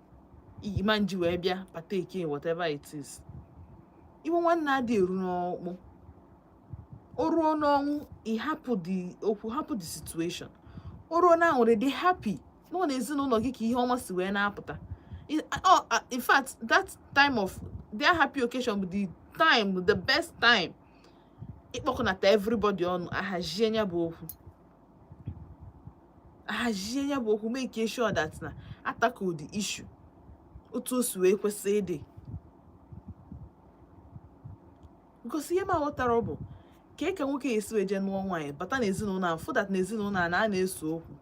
ima nji wee bịa partake in whatever it is. Iwe nwanne adị eru n'ọkpụ. O ruo n'ọnwụ, ị hapụ the okwu, hapụ the situation. O ruo na nwere dị happy nọ n'ezinụlọ gị ka ihe ọma si wee na-apụta. Oh, in fact, that time of their happy occasion bụ the time, the best time ịkpọkọnata everybody ọnụ, ahazie ya bụ okwu, ahazie ya bụ okwu, make sure that na atackle the issue otu o si wee kwesị ịdị. Because ihe m aghọtara bụ ka nwoke esi wee jee nụọ nwaanyị, bata n'ezinụlọ a, fụ that n'ezinụlọ a na a na-ese okwu,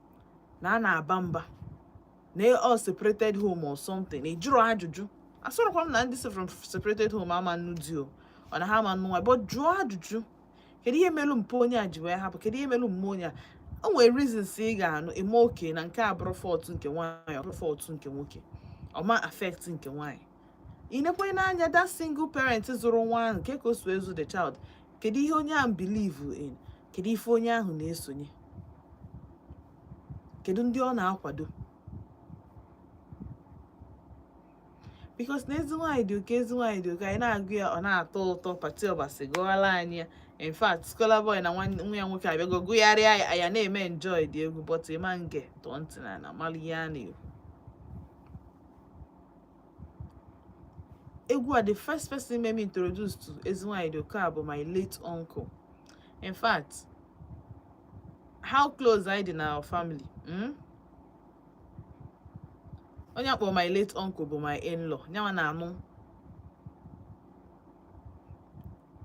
na a na-aba mba, na all separated home or something. Ị jụrụ ajụjụ? Asọrọkwa m na ndị si from separated home ama nnu di o, ọ na ha ama nnu nwaanyị, but jụọ ajụjụ: kedu ihe melu mpụ onye a ji wee hapụ? Kedu ihe melu mma onye a? O nwere reasons ị ga-anụ, eme oke na nke a bụrụ fault nke nwaanyị, ọ bụrụ fault nke nwoke, ọ ma affect nke nwaanyị. Ị nekwe n'anya that single parent zụrụ nwa ahụ, nke ka o si wee zụ the child, kedu ihe onye ahụ believe in, kedu ife onye ahụ na-esonye, kedu ndị ọ na-akwado? Because na ezi nwaanyị dị ụkọ, ezi nwaanyị dị ụkọ. Anyị na-agụ ya, ọ na-atọ ụtọ. Pati Ọbasi gụọla anyị ya. In fact, Scholar Boy na nwa ya nwoke abịago gụgharịa ya, ya na-eme enjoy dị egwu. But ịma nge tọọ ntị na na mara ihe a na-ekwu. Egwu a, the first person made me introduce to ezi nwaanyị dị ụkọ a bụ my late uncle. In fact, how close anyị dị na our family, Onye akpọ my late uncle bụ my in-law, nyanwa na-anụ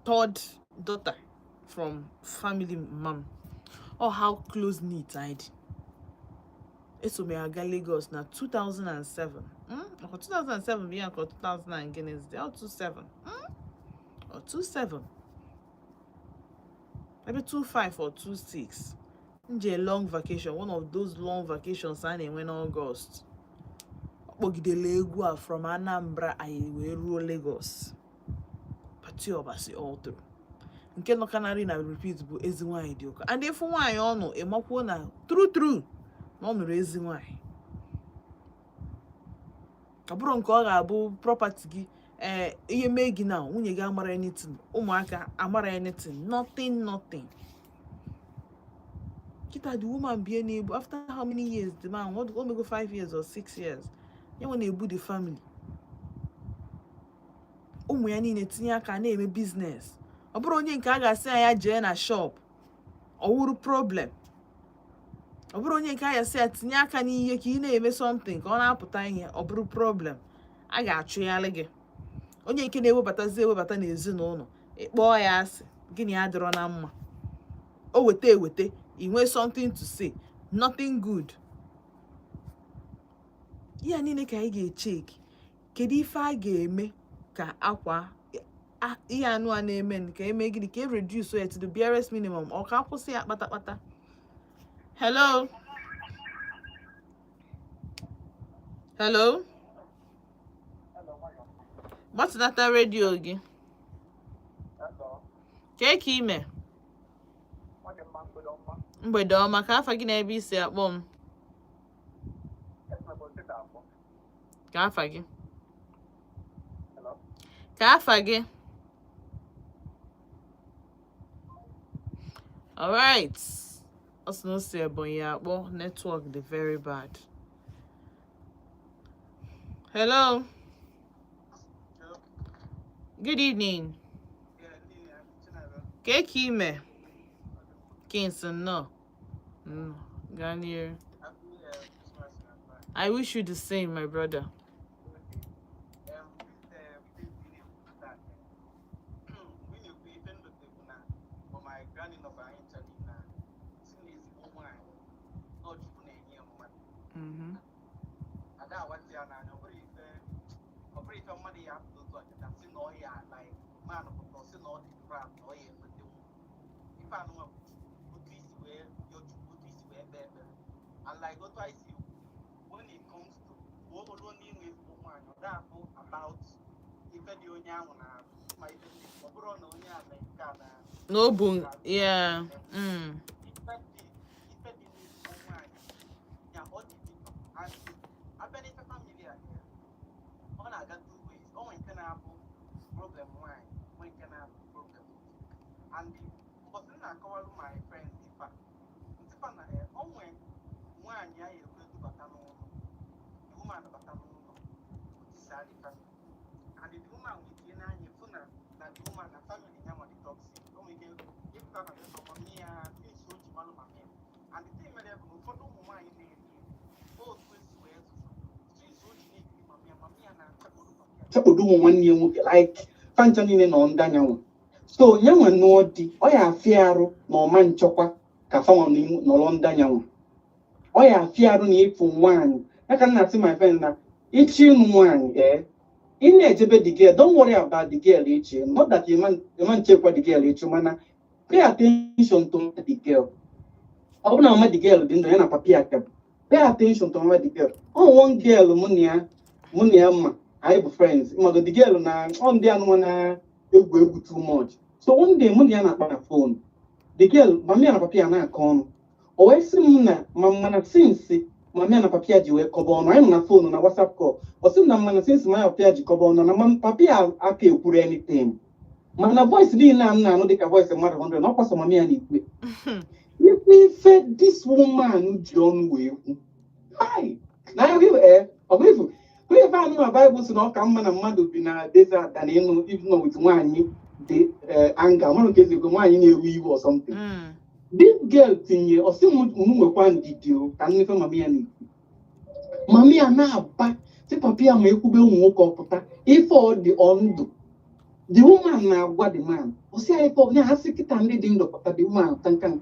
third daughter from family mam. Oh, how close knit anyị dị. Eso m ya aga Lagos na 2007, Ọkwa 2007 bụ ya ka 2000 and gịnị dị? Ọ 27, Or 27, maybe 25 or 26. Nje long vacation, one of those long vacations a na-enwe n'August. Ọ kpọgidere egwu a from Anambra anyị wee ruo Lagos. Pati Ọbasi all through. Nke nọ kanarị na repeat bụ ezi nwaanyị dị ụkọ. And ịfụ nwaanyị ọnụ, ịmakwuo na true true na ọ nụrụ ezi nwaanyị. Ọ bụrụ nke ọ ga-abụ property gị, ee, ihe mee gị na nwunye gị amara anything, ụmụaka amara anything, nothing, nothing. Kita the woman bie na-ebu after how many years, the man, what, o mego 5 years or 6 years, ya nwe na-ebu the family, ụmụ ya niile tinye aka na-eme business. Ọ bụrụ onye nke a ga-asị ya jee na shop, ọ wụrụ problem. Ọ bụrụ onye nke a ga-asị ya tinye aka n'ihe ka ị na-eme something ka ọ na-apụta ihe, ọ bụrụ problem, a ga-achụgharị gị. Onye nke na-ewebatazi ewebata n'ezinụlọ, ị kpọọ ya asị, gịnị adịrọ na mma. O weta eweta, ị nwee something to say, nothing good. Ihe niile ka anyị ga-echeki. Kedu ife a ga-eme ka akwa ihe anụ a na-eme, ka eme gịnị, ka e reduce ya to the barest minimum, ọ ka akwụsị ya kpatakpata? Hello, hello. Gbatịnata redio gị. Kee ka ime? Mgbede ọma. Ka afa gị na ebe isi akpọ m? Ka afa gị? Ka afa gị? Alright, ọ sị na o si Ebonyi akpọ, network dị very bad. Hello, good evening. Kee ka ime? Kings, nnọọ. Gaa n'iru. I wish you the same, my brother. N'obu, yeah. Saa the family and the woman nwere ike n'anya fụ na the woman na family ya nwa dị toxic. O nwere ike ịpụta na the mummy ya since o ji malụ mummy ya. And the thing mere bụ na ụfọdụ ụmụ nwaanyị na-eme otu esi wee zụzụ since o ji na-ekiri mummy ya, mummy ya na-achakporo mummy ya. Chakpodo ụmụ nwanne ya nwoke, like fancha niile nọ ndị anyanwụ. So nyanwa nụọ di, ọ ya afịa arụ na ọma nchọkwa ka fanwa nọrọ ndị anyanwụ. Ọ ya afịa arụ na ịfụ nwaanyị ya ka m na-asị my friend na ịchọ ịnụ nwaanyị, ee, ị na-ejebe the girl, don't worry about the girl echi. Not that you man nchekwa the girl echi, mana pay attention to the girl. Ọ bụrụ na mama the girl dị ndụ, ya na papi ya ka, pay attention to mama the girl. Ọ one girl mụ na ya ma, anyị bụ friends. Mago the girl na ọ ndị anụnwa na-egwu egwu too much. So one day mụ na ya na-akpa na phone, the girl, mami ya na papi ya na-akọ ọnụ. O wee sị m na ma mana since mami ya na papi ya ji wee kọba ọnụ, anyị nọ na phone na WhatsApp call, ọ sị m na mana since mami ya papi ya ji kọba ọnụ na papi ya aka ekwuru anything, mana voice niile a m na-anụ dịka voice mmadụ 100 na ọkwasọ mami ya na-ekwu ife ife this woman ji ọnụ wee kwu. Hi! Na ya ee, ọ bụ ifu ife anụ na Baịbụl sị na ọ ka mma na mmadụ bi na desert than ịnụ ịnọ with nwaanyị dị anga mmadụ nke ezigbo nwaanyị na-ewe iwe or something. This girl tinye, ọ sị m m nwekwa ndidi o ka nnefe mami ya na-ekwu. Mami ya na-aba sị papi ya ma ekwube ụmụ nwoke ọpụta ife ọ dị ọ ndụ. The woman na-agwa the man, ọ sị ya ife ọ ya asị kịta ndị dị ndụ pụta. The woman tanka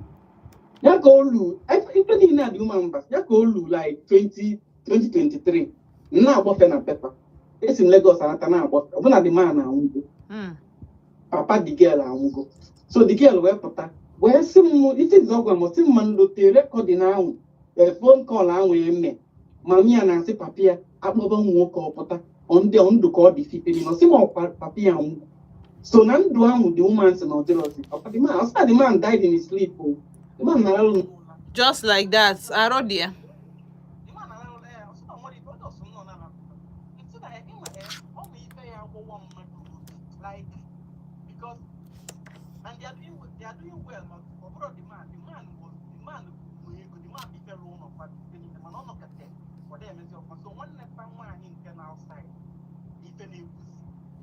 ya ka olu ife niile a the woman ba ya ka olu like 20 2023 m na-agbafe na pepa esi m Lagos anata na-agbafe, ọbụna the man anwụgo. Papa the girl anwụgo. So the girl wee pụta wee sị m ife izi ọgwa m, sị m ma nlote recording ahụ, phone call ahụ eme mami ya na-asị papi ya akpọba ụmụ nwoke ọpụta ọ ndị ọ ndụ ka ọ dị fife niile. Ọ sị m ọkwa papi ya anwụgo. So na ndụ ahụ the woman sị na ọ dịrọzi ọkwa the man, ọ sị na the man died in his sleep o. The man na-arahụ n'ụra. Just like that, arụ dị ya. The man na-arahụ ya, ọ sị na ọ nwere ife ọ dọsụ nọ na nsị na ịma ọ bụ ife ya agbọwọ mmadụ obi, like because and they are doing well. Ma ọ bụrụ the man was the man nwe ego, the man bụ ife lụọ ụlọ kwa ife niile, mana ọ nọkọta ọ dị emezi ọfụma. So nwanne fa nwaanyị nke na outside ife na-ekwuzi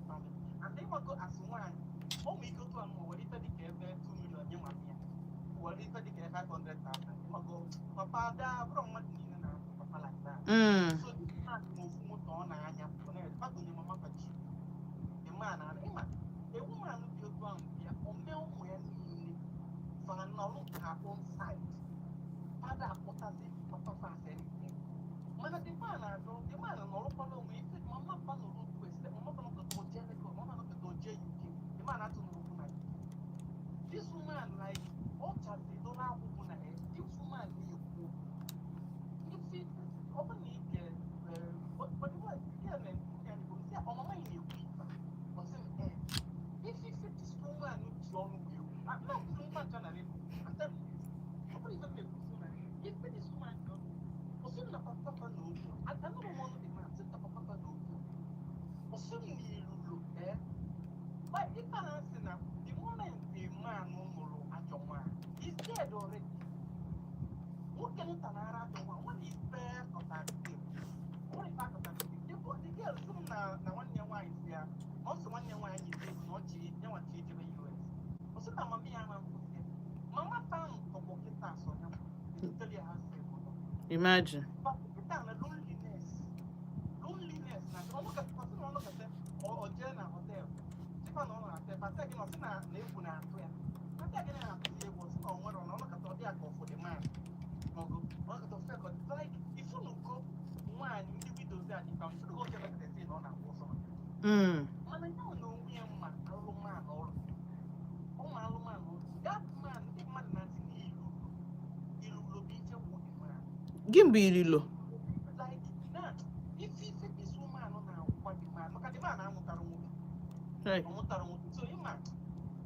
family and ịgbago as nwaanyị, o nwere ike otu anụ were ife dịka ebe 2 million nye mama ya, were ife dịka 500,000. Ịgbago papa ada bụrụ mmadụ niile na papa like that. So this man nwe ofu moto ọ na-anya, ọ na-efagonye mama pachi. The man na ịma a woman dị otu ahụ bịa o mee ụmụ ya niile fa nọrọ her own side, fada akpọtazi papa fa as anything. Mana the man adụ the man nọrọkwala onwe ife mama fa nọrọ otu esi mama fa nọkọta oje Lagos, mama nọkọta oje UK, the man atụ n'okwu na this woman, like ọ chazido n'akwụkwọ na ya. This woman na-ekwu ife ọ bụ na ike but the one girl na-ekwu ya na-ekwu sị ọmama ya na-ekwu ife a. Ọ sị m ee, ife this woman ji ọnụ wee kwu na-akwụsị nwa ncha na redio. I'm telling you, ọ bụrụ ife m na-ekwusi na ife this woman ji ọnụ, ọ sị m na papa fa na okwu anụrụ m ọnụ the man sị m na papa fa na okwu, ọ sị m na ilulo ee. But ife a sị na the moment a man nụrụ ajọ nwaanyị, he's dead already. Nwoke nta na-ara ajọ nwaanyị nwere ife kọtara nwere ife akọtara. The girl sị m na nwanne ya nwaanyị si ya na ọ sị nwanne ya nwaanyị yi ego na ọ chi ya nwa chi ejebe US. Ọ sị na mama ya ama nkwụsị ya, mama fa ahụ tọgbọ kịta asọ ya ebutere ya ha si obodo. Imagine. But kịta na loneliness na ọnụkata sị na ọnụkata ọ jee na hotel chịkwa na ọ nọ na hotel pata gị na ọ sị na egwu na-atụ ya, pata gị na-atụ ya egwu. Ọ sị na ọ nwere ọ na ọnụkata ọ dị ya ka ọfụ dị man maọbụ ọnụkata ọfụ ya ka ọ dị like ifunugo nwaanyị ndị widows a dịka ifunugo oke nọkata sị na ọ na-agba ọsọ maka mana ya na onwe ya mma alụmanụ ọrụ ụmụ alụmanụ ọrụ that man. Ndị mmadụ na-asị na ilulo ilulo bụ ife wụ the man. Gị bụ ililo. Like na ife this woman na-agwa the man, maka the man amụtara nwoke. Ọ mụtara nwoke. So ịma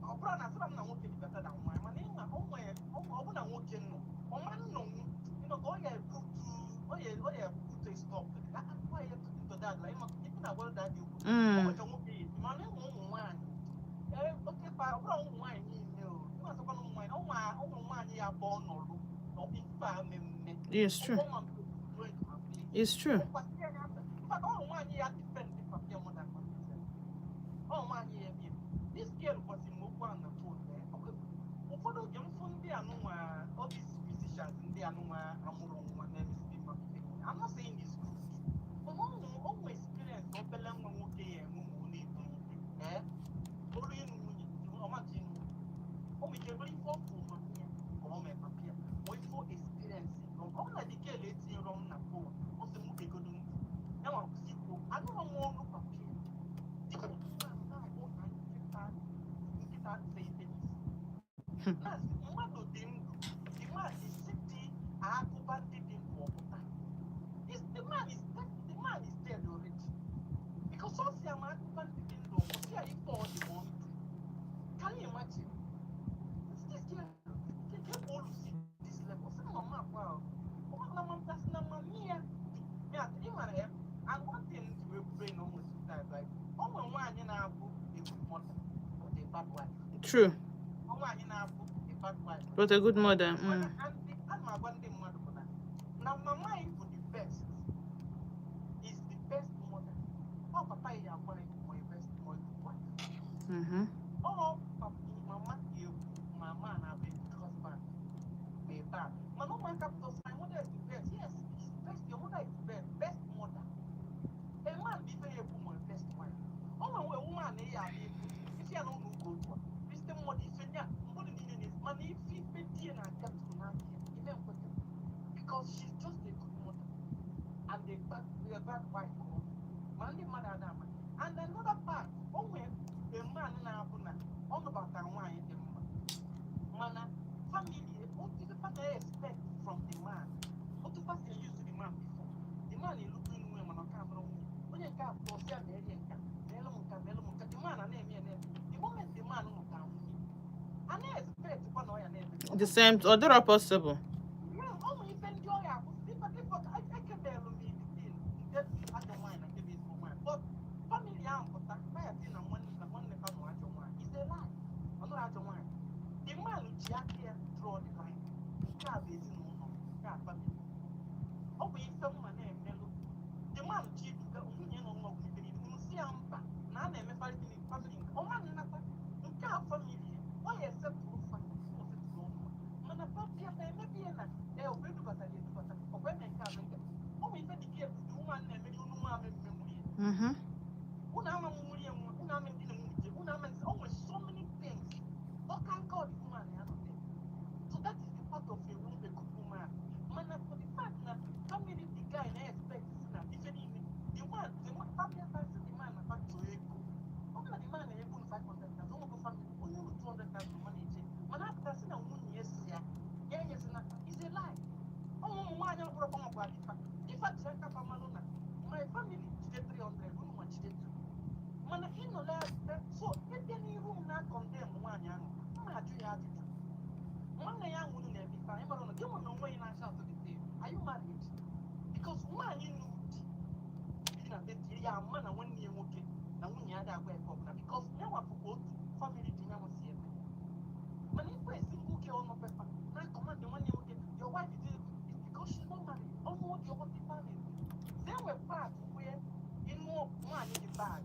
ọ bụrụ na asịra m na nwoke dị better than nwaanyị, mana ịma o nwere ọ bụ na nwoke nọ ọma nnọnwụ ịnọ ka ọ ya put a stop to that, ọ ya to that, like ịma ife na agwara that dị ukwu. Ọ nweta nwoke ya esi mana ịmụ ụmụ nwaanyị ee oke pa ọ bụrụ ụmụ nwaanyị niile o ịma asịkwa na ụmụ nwaanyị ụmụ nwaanyị ya bụ ọnọrụ ife a mmemme. It's true. It's true. Maka ụmụ nwaanyị ya defend papa. Ndị anụnwa amụrụ nwa na-emesi family. I'm not saying it's good, but ọ nwe experience obele nwa nwoke ya enwe ma ọ na-etolite, ee, olu ịnụ nwunye, ọmachi ịnụ nwunye, o nwere ike bụrụ ife ọfụ mama ya ka ọ mee papa ya, ma ife experience ọ bụ na dike etinyere m na phone. Ọ sị m egodo ntị ya nwa kwụsị ikwu, anụrụ m olu papa ya dịka na-akpọ ka nkịta, nkịta se ife n'isi na-asị mmadụ dị ndụ. The man isi dị akụba ndị dị ndụ ọpụta. The man is dead. The man is dead already, because ọ si ama akụba ndị dị ndụ ọpụta ya, ife ọ dị ọ ndụ. Can you imagine this girl ke olu si this level sị na mama akwa ahụ ọ na mama sị na mami ya ya ị mara ya. And one thing ji wee pray na ụmụ sometimes, like, ọ nwere nwaanyị na-abụ a good mother but a bad wife. True. Ọ nwaanyị na-abụ a bad wife but a good mother. Mana ana m agwa ndị mmadụ bụ na mama anyị bụ the best, is the best mother. Ọ papa ya agwa anyị ma a best, ma a good wife. Ọ mama ga-ekwu mama na-abụ a good husband ma a bad. Mana ụmụaka pụta, "My mother is the best." Yes, is the best. Your mother is the best, best mother. A man bụ ife ya ekwu ma a best wife. Ọ nwere woman na ya abịa ekwu ife ya na ụlọ ụka otu a, Christian mother, ife nya mmadụ niile na-esi, mana ife di ya na-aga tụrụ n'aka ya ime nkweta, because she's just a good mother and a bad wife. Ọ ma ndị mmadụ ada ama. And another part, o nwere a man na-abụ na ọ nụbatara nwaanyị dị mma, mana family otu ife fa na-expect from the man, otu fa si use the man before the man elukwu inu nwunye, mana ọ ka bụrụ nwunye onye nke a pụta ọsị ya merie nka, meelu m nka, meelu m nka. The man a na-eme ya na-eme. The moment the man nụta nwunye, a na-expect kwa na ọ ya na-eme The same, ọ dịrọ possible. Yeah, ọ nwere ife ndị ọya akwụsị ife dịfọ ekebelu m ibitin nke bụ ajọ nwaanyị na nke bụ ezigbo nwaanyị, but family ahụ pụta faya sị na nwanne fa nụ ajọ nwaanyị. Is a lie. Ọ nụrụ ajọ nwaanyị. The man ji aka ya draw the line. Nke a bụ ezinụlọ, nke a family. Ọ bụ ife mma na-emelụ the man ji eduga nwunye nọ n'ọgwụ ife niile unu si ya mba na a na-eme family family nke ọma nnata nke a family ọ ya esepụrụ fa o setụrụ ụmụ, mana papịa fa emebi ya na ee, ọkwa edubatara ya edubata, ọkwa eme nke a bụ nke ọ bụ ife dịka ebudo nwa na-emeri unu nwa ama emume nwunye unu ama nwunye nwa unu ama ndị na nwunye unu ama. O nwere so many things ọ ka nke ọ dị woman ya nọ there. So that is the part of a woman, a good woman. Mana for the fact na family the guy na expect si na ife niile the man family fa si the man na fa chọọ ego, ọ bụ na the man na-ego unu 500,000, onwego family onye unu 200,000 mana eche, mana apụta si na nwunye ya si ya ya enyezina is a lie. Ụmụ nwaanyị ọbụrụ gbanwekwa ifa ifa ji aka fa malụ na my family jide 300, unu nwa jide 2, mana ịnọla ya. So ebe n'iru m na-condemn nwaanyị ahụ, m na-ajụ ya ajụjụ: nwanne ya ahụ unu na-eme ife anyị mara na gị nwe na onwe ya na-acha atụ the same, are you married? Because nwaanyị nụ di bi na be di ya ama na nwanne ya nwoke na nwunye ya ga-agwa ebe ọbụla, because ya nwapụkwa otu family dị ya nwa si eme. Mana ikwe single girl nọ pepa na command nwanne ya nwoke, "Your wife is," is because she's not married. Ọnụ oge ọghọta ife a na-ekwu. There were parts where ịnụ nwaanyị dị bad,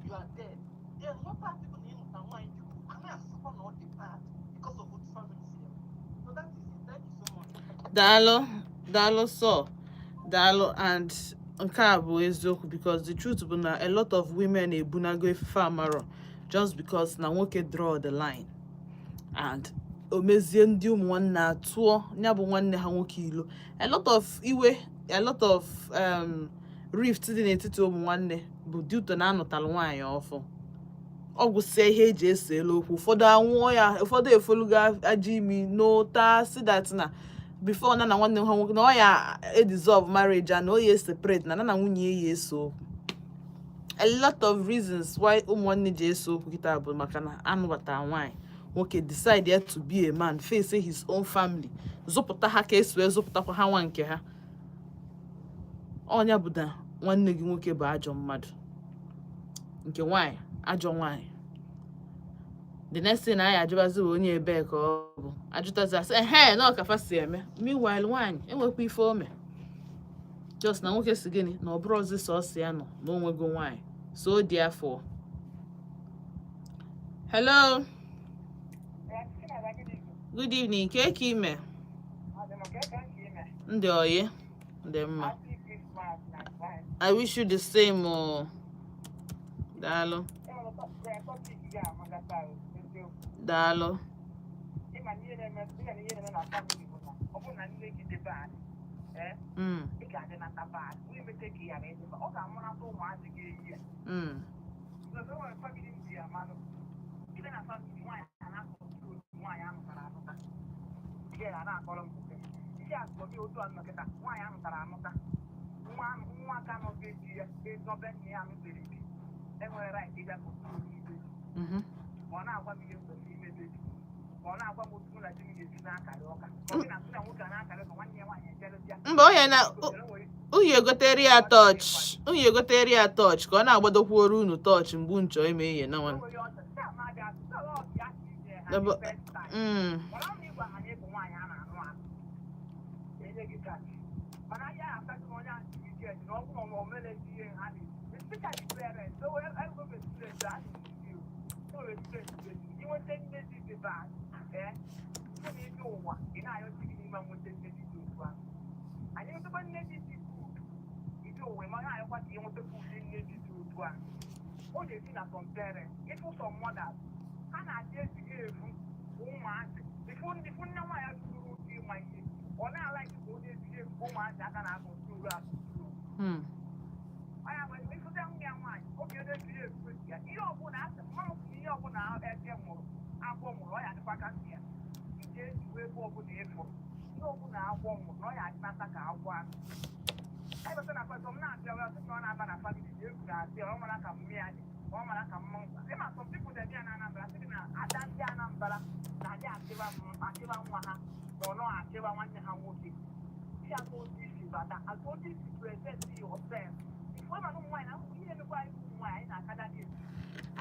you are dead. Then nwe part bụ na ịmụta nwaanyị dị good, a na-asịkwa na ọ dị bad because of otu family si eme. So that is it. Thank you so much. Daalụ, daalụ sọ, daalụ. And nke a bụ eziokwu, because the truth bụ na a lot of women ebunago efufe amarọ just because na nwoke draw the line and o mezie ndị ụmụ nwanne atụọ ya bụ nwanne ha nwoke ilo. A lot of iwe, a lot of rift dị n'etiti ụmụ nwanne bụ due to na anụtalụ nwaanyị ọfụ. Ọ gwụsịa ihe eji ese elu okwu, ụfọdụ anwụọ ya, ụfọdụ efolugo ajọ imi n'ụta si that na before na nwanne ha nwoke na ọ ya edissolve marriage a, na ọ ya separate na nwunye ya eso okwu. A lot of reasons why ụmụ nwanne ji eso okwu kịta bụ maka na anụbata nwaanyị, nwoke decide yet to be a man, face his own family, zụpụta ha ka esi wee zụpụtakwa ha nwa nke ha. Ọnya bụ na nwanne gị nwoke bụ ajọ mmadụ, nke nwaanyị ajọ nwaanyị. The next thing anyị ajụbazi bụ onye ebee ka ọ bụ, ajụtazi asị ehe na ọkafa si eme. Meanwhile, nwaanyị enwekwa ife ome, just na nwoke si gịnị na ọ bụrụzi sọsọ ya nọ na onwego nwaanyị. So therefore, hello, good evening. Ke ka ime? Ndị oyi dị mma. I wish you the same o. Daalụ, daalụ. Ịma na ihe na-eme, ihe na ihe na-eme na family bụ na ọ bụrụ na nne gị dị bad, ị ga-adị nata bad. Onye mete ka ị ghara ịdị bad, ọ ga-amụnata ụmụazị ga-eyi ya. Because o nwere family m ji amalụ. Ibe na family nwaanyị a na-akọ nwaanyị anụtara anụta. Ihe a na-akọrọ m nke ihe akụkọ gị otu a nọkịta, nwaanyị anụtara anụta, nwa nwa aka nọ be di ya ezobe nna ya anụbeghị di, enwere right ịbịa control ibe. Ma ọ na-agwa m ihe m kwesịrị ime be di, ma ọ na-agwa m otu mụ na di m ga-esi na-akarị ọka, ma ọ dị na sị na nwoke a na-akarị ọka, nwanne ya nwaanyị ejerụbịa. Mba, onye na unyi egotere ya torch, unyi egotere ya torch ka ọ na-agbadokwuoro unu torch mgbe nchọ ime ihe na nwanne. Mana ahịa asaghị onye ahụ ike na ọ bụrụ na o mere ihe ha na, especially parents. So ego student a na-esi inweta nne di dị bad, ee, site na ịbịa ụwa ị na-ayọchi gị n'ime nweta nne di dị otu ahụ. Anyị nwetakwa nne di dị good, ịbịa ụwa ma na-ayọkwa ka ịnwetakwa ụdị nne di dị otu ahụ. Ọ na-esi na some parents, ịfụ some mothers, ha na-adị ezighị evu ụmụazị. Ịfụ ndị fụ nne nwaanyị tụrụ ụtụ ịma ihe, ọ na-ala ka onye ezighị evu ụmụazị aka na-akọntụrụ akọntụrụ. Ọya nwere ịfụta nwa ya nwaanyị oge na-ezighị evu ya, ihe ọbụla asị mmanụ, ihe ọbụla eke mụrụ, agwọ mụrụ, ọ ya adịkwa ka ntị ya iji ejiwe ebe ọbụla ịfụrụ ihe ọbụla agwọ mụrụ na ọ ya adịnata ka agwọ ahụ. Ebata na pasọ m na-abịa ọsị na ọ na-aba na family dị egwu na-asị ọ mara ka mmiri ya dị, ọ mara ka mmanwụ. Ịma some people dị na Anambra sị na ada ndị Anambra na-adị achịba achịba nwa ha na ọ nọ achịba nwanne ha nwoke. Isi aka otu isi bata aka otu isi, present yourself ifo. Ịma na ụmụ nwaanyị na ihe emekwa anyị, ụmụ nwaanyị anyị na-akada dị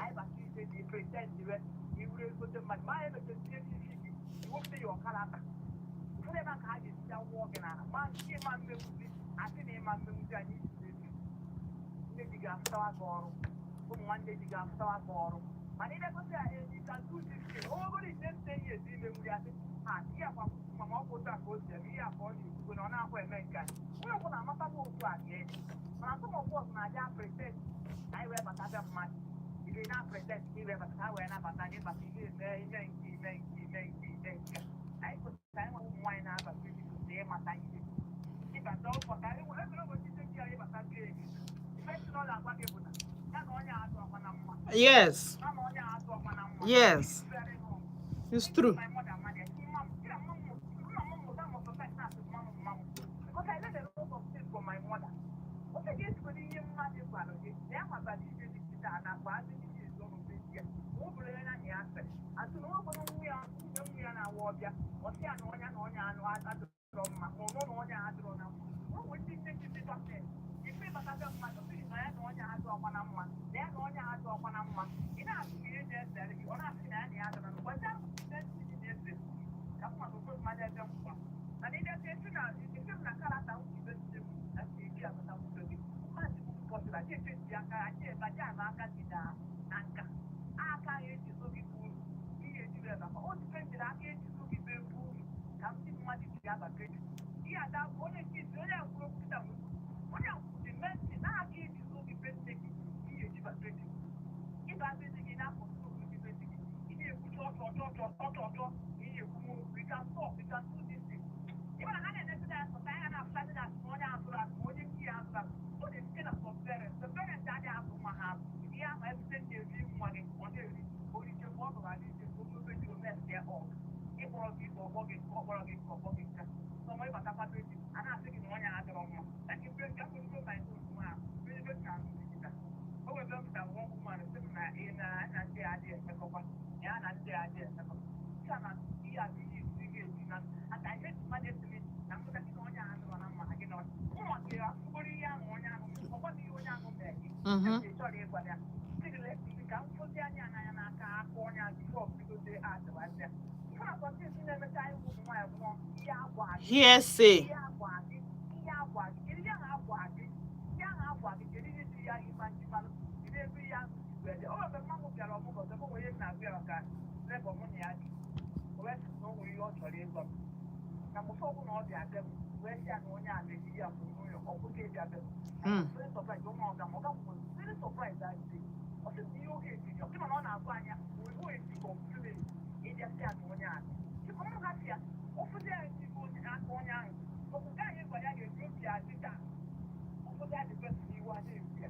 anyị bata ise dị present re iwuru ezigbote mmadụ, ma anyị emepezie n'isi gị, iwepụta ya ọkalata ụfọdụ ebe a ka ha ga-esi ya wụọ gị n'ala, ma nke ịma mmegbuzi asị na ịma mmegbuzi anyị isi ezi. Nne di ga-afụtawa gị ọrụ, ụmụ nwanne di ga-afụtawa gị ọrụ, mana ịbịagosi ya ezi ka 250 ogologo ise 10 years ime nwuri asị ha ihe akwa, ma ọ bụ otu a ka o si eme ihe a ka ọ na-ekwugo na ọ na-akwa eme nke a. Onye ọbụla amatago otu a ga-ede, mana some of us na-aja pretend ka anyị wee bata bịa mmadụ ị na pretend ka ị wee bata ka ha wee nabata gị, bata ihe eme ime nke ime nke ime nke ime nke anyị kwesịrị. Anyị nwere ụmụ nwaanyị na-abata iji kwesịrị ịmata ihe ịbata ụbọchị anyị nwere ebere ụbọchị ise gị ya ịbata gị ego ife si na ọ na-agwa gị bụ na ya na onye azụ ọkwa na mma. Ya na onye azụ ọkwa na mma. Very wrong. It's true. My mother managed. Mom, yeah, mom, mom, mom, mom, mom, because I learned a lot of things from my mother. Ofe ga-esikwere ihe mmadụ gwara gị na ya matara ihe dị kịta na akpa adị ihe ezo n'obe di ya, ma ọ bụrụ ya na ya asịrị asị na ọ bụrụ nwa ya, nwunye nwa ya na-awa ọbịa, ọ sị ya na ọnya anụ adịrọ mma, ma ọ nọ na ọnya adịrọ na mma. O nwere ndị nne ji dịkọta ife ịbataga mmadụ sịrị na ya na ọnya adị ọkwa na mma, na ya na ọnya adị ọkwa na mma. Ị na-asị ka ihe na-esere gị, ọ na-asị na ya na ya adịrọ na mgbe na-ese ka mma na ofe mmadụ ebe nkwa, mana ịbịa esi na esi m na karata nwunye nne m na eji abata nwunye gị mmadụ pọtụrụ aja echesi aka aja ebe aja ama aka dị na na nka aka ya eji so gị bụ uru ihe ejiri ebe o dipendịrị aka eji so gị bụ ebe uru ka ndị mmadụ ji abata eji ihe ada onye nke isi onye akwụrụ okwu kịta nwere onye akwụrụ menti na aka eji so gị be nne gị ihe eji bata eji ịba be nne gị na-akpọ gị be nne gị ị na-ekwuchi ọchọ ọchọ ọchọ ọchọ ọchọ na ihe ekwu okwu. You can talk, you can do this thing. Ị mara ha na-enezi na asụta ya na-asụta dị na asụ onye azụrụ azụ ma onye nke ya azụrụ azụ. Ọ na-esite na some parents, the parents adịghị azụ nwa ha azụ. Ihe ahụ ebute na-eri nwa gị, ọ na-eri orije mgbe ọ nọrọ ala ije omume dị ome ya ọ ịkpọrọ gị ikpe ọgbọ gị nke ọkpọrọ gị nke ọgbọ gị nke sọmọ ịbatakwa be di a na-asị gị na onye adịrọ mma na ebe nke akwụkwọ ma ihe otu ahụ ebe m na-ahụ dịkịta o nwere ebe m pụtara nwa mmadụ sị m na ị na na ndị a adịghị emekọkwa ya na ndị a adịghị emekọ nke a na ihe a bụ ihe isi ga-esi na aka ihe eji mmadụ esiri na mmụta gị na onye ahụ adịrọ na mma gị na ụmụ gị afụgoro ihe ahụ onye ahụ ọgwa gị ihe onye ahụ mere gị. Ị chọrọ ịgwa ya sị ka m fụzi anya n'anya n'aka aka onye ahụ before bidozie adịwazịa ife na kọntịntị na-emecha anyị bụ ụmụ nwaanyị bụ ihe agwa gị. Hearsay. Ihe agwa gị, ihe agwa gị, kedu ihe ahụ agwa gị, ihe ahụ agwa gị, kedu ihe dị ya ịma ndị mmanụ, kedu ebe ihe ahụ si wee dị. O nwere mgbe mmanwụ bịara ọmụgwọ ọzọ, o nwere ihe m na-agụ ya maka lebọ mụ na ya dị, o wee sị na o nwere ihe ọ chọrọ ịgwa m. Na mụsọ ọbụla ọ bịa be m wee sị ya na onye a na-ejiri ya bụ n'ụlọ, ọ kwụsị ịbịa be m. Very surprised, ụmụ ọga m, ọga m was very surprised that day. Ọ sị na ihe oge etiri ọ mana ọ na-agụ anya oge eti complain ịbịa sị ya na onye a chịkwa ọrụ ha si ya ụfọdụ ya n'ihu onye aka onye ahụ ọkụ nke anyị gwara ya ga-eji obi ya dị ka ụfọdụ ya dị kwesịrị iwu a na-ekwu ya,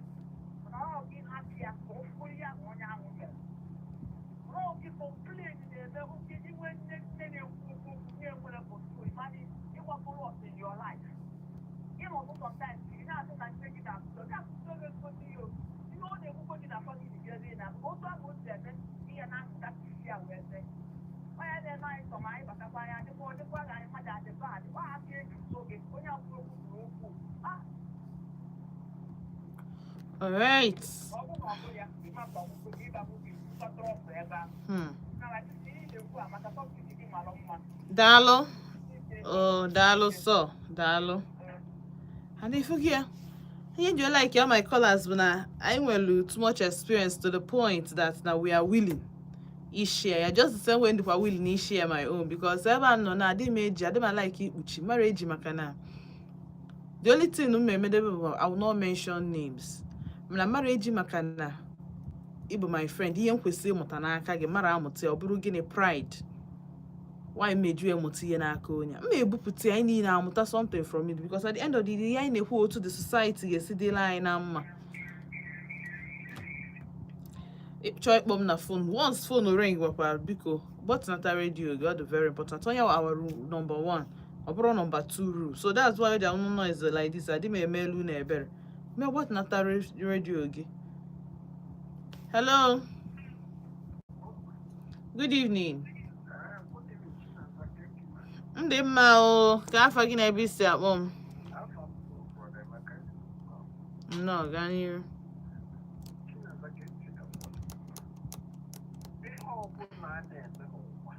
mana ọ gị hapụ ya ka ọ fụrụ ihe ahụ onye ahụ mere. Mana ọ gị complain na-eme oke inwe nne nne na-ekwu okwu okwu na-enwere control, mana ịgbapụrụ ọsọ in your life. Ịnọdụ sometimes ị na-asị na nne gị na-asụsụ gị asụsụ oge ngosi ihe ihe ọ na-ekwukwo gị na family gị ebe ị na otu ahụ o si eme ihe na-apụta ka isi ya wee mee. Onye na-eme anyị sọ ma anyị batakwa anyị adịkwa ọ dịkwa ka anyị mmadụ adịkwa adịkwa aka eji nso gị onye akwụrụ okwu kwuru okwu a. All right. Ọ bụrụ na ọ bụ ya ịma mba ọgwụgwụ gị ịba gị mkpatara ọsọ ebe ahụ na ihe ị na-ekwu a maka topic gị mara mma. Daalụ. Oh, daalụ sọ, daalụ. And if you ya ihe nji like all my callers bụ na anyị nwere too much experience to the point that na we are willing ishare ya, just the same way ndịkwa willing ishare my own, because ebe a nọ na adị m eji adị m like ikpuchi mara eji maka na the only thing m emedebe bụ I will not mention names, mana mara eji maka na ịbụ my friend, ihe m kwesịrị ịmụta n'aka gị mara amụta ya, ọ bụrụ gịnị pride why meju emụta ihe n'aka onye m ma ebupụta ya, anyị niile amụta something from it, because at the end of the day, ihe anyị na-ekwu otu the society ga-esi dịla anyị na mma. Chọọ ịkpọ m na phone, once phone ring gwakwara, biko gbọtụnata redio gị. Ọ dị very important. Onye our rule number one, ọ bụrụ number two rule, so that's why the noise like this adị m eme elu na ebere mee. Gbọtụnata redio gị. Hello, good evening. Ndị mma o, ka afa gị na ebe isi akpọ m? Nnọọ, gaa n'iru. Ihe ọbụla a na-eme n'ụwa,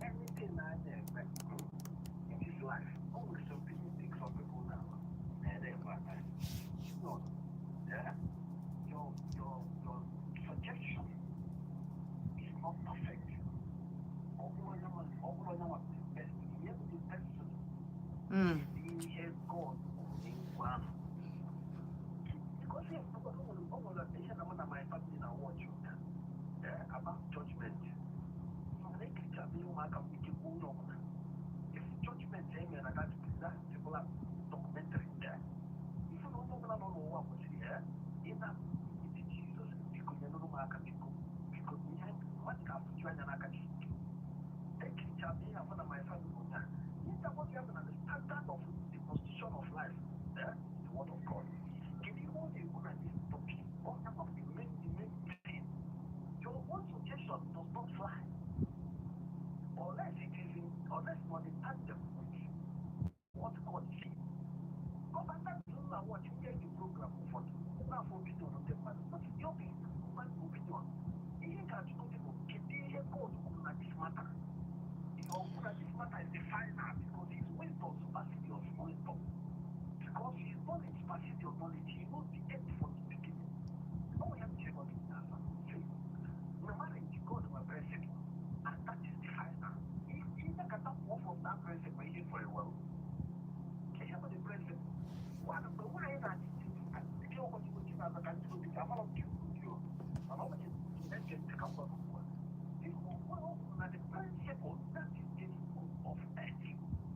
anything a na-eme in this life, o nwere something you think some people now na-ere ebe aka. No, yeah? Your suggestion is not perfect. Ọ bụrụ onye nwa the best, ihe bụ the best ihe God kwuru n'ikwu ahụ. Because ihe o nwere ihe na mụ na my family na watch ụka about judgment. Mana ekiricha m ihe ụmụaka m ike kwuo onye ọbụla. If judgment e mere na that particular documentary there, ife na onye ọbụla nọ n'ụwa kwesịrị ịna iti Jizọs, biko nyere ụmụaka, biko biko, ihe mmadụ ga-afụju anya n'aka Chineke. Ekiricha m ihe a mụ na my family ụnyaahụ. Ihe ndị agwa gị bụ na the standard of the constitution of life, the word of God. Kedu ihe ọ na-ekwu na this topic? Ọ ya bụ the main thing. Your own suggestion does not fly unless it is in unless you are in tandem with what God says. Because na watch ndị the program ụfọdụ na-afọ opinion ndị mmadụ, but your human opinion, ihe ga-ajụ gị bụ kedu ihe God kwuru na this matter. Ihe ọ kwuru na this matter is the final, because his wisdom supersedes your wisdom, because his knowledge supersedes your knowledge. He knows the end from the beginning. Ọ ya m chere gị na say na marriage, God nwere principle, and that is the final. Ihe kata pụọ from that principle, ihe for a well ihe bụ the principle one. Mgbe nwaanyị na-adị ụbọchị ụbọchị na-aza ka ndị obi amara m ndị o, mana ọ bụchi na-eche ntị ka m gwa gị ugbu a. Ihe ọ kwuru na the principle that is the rule of earth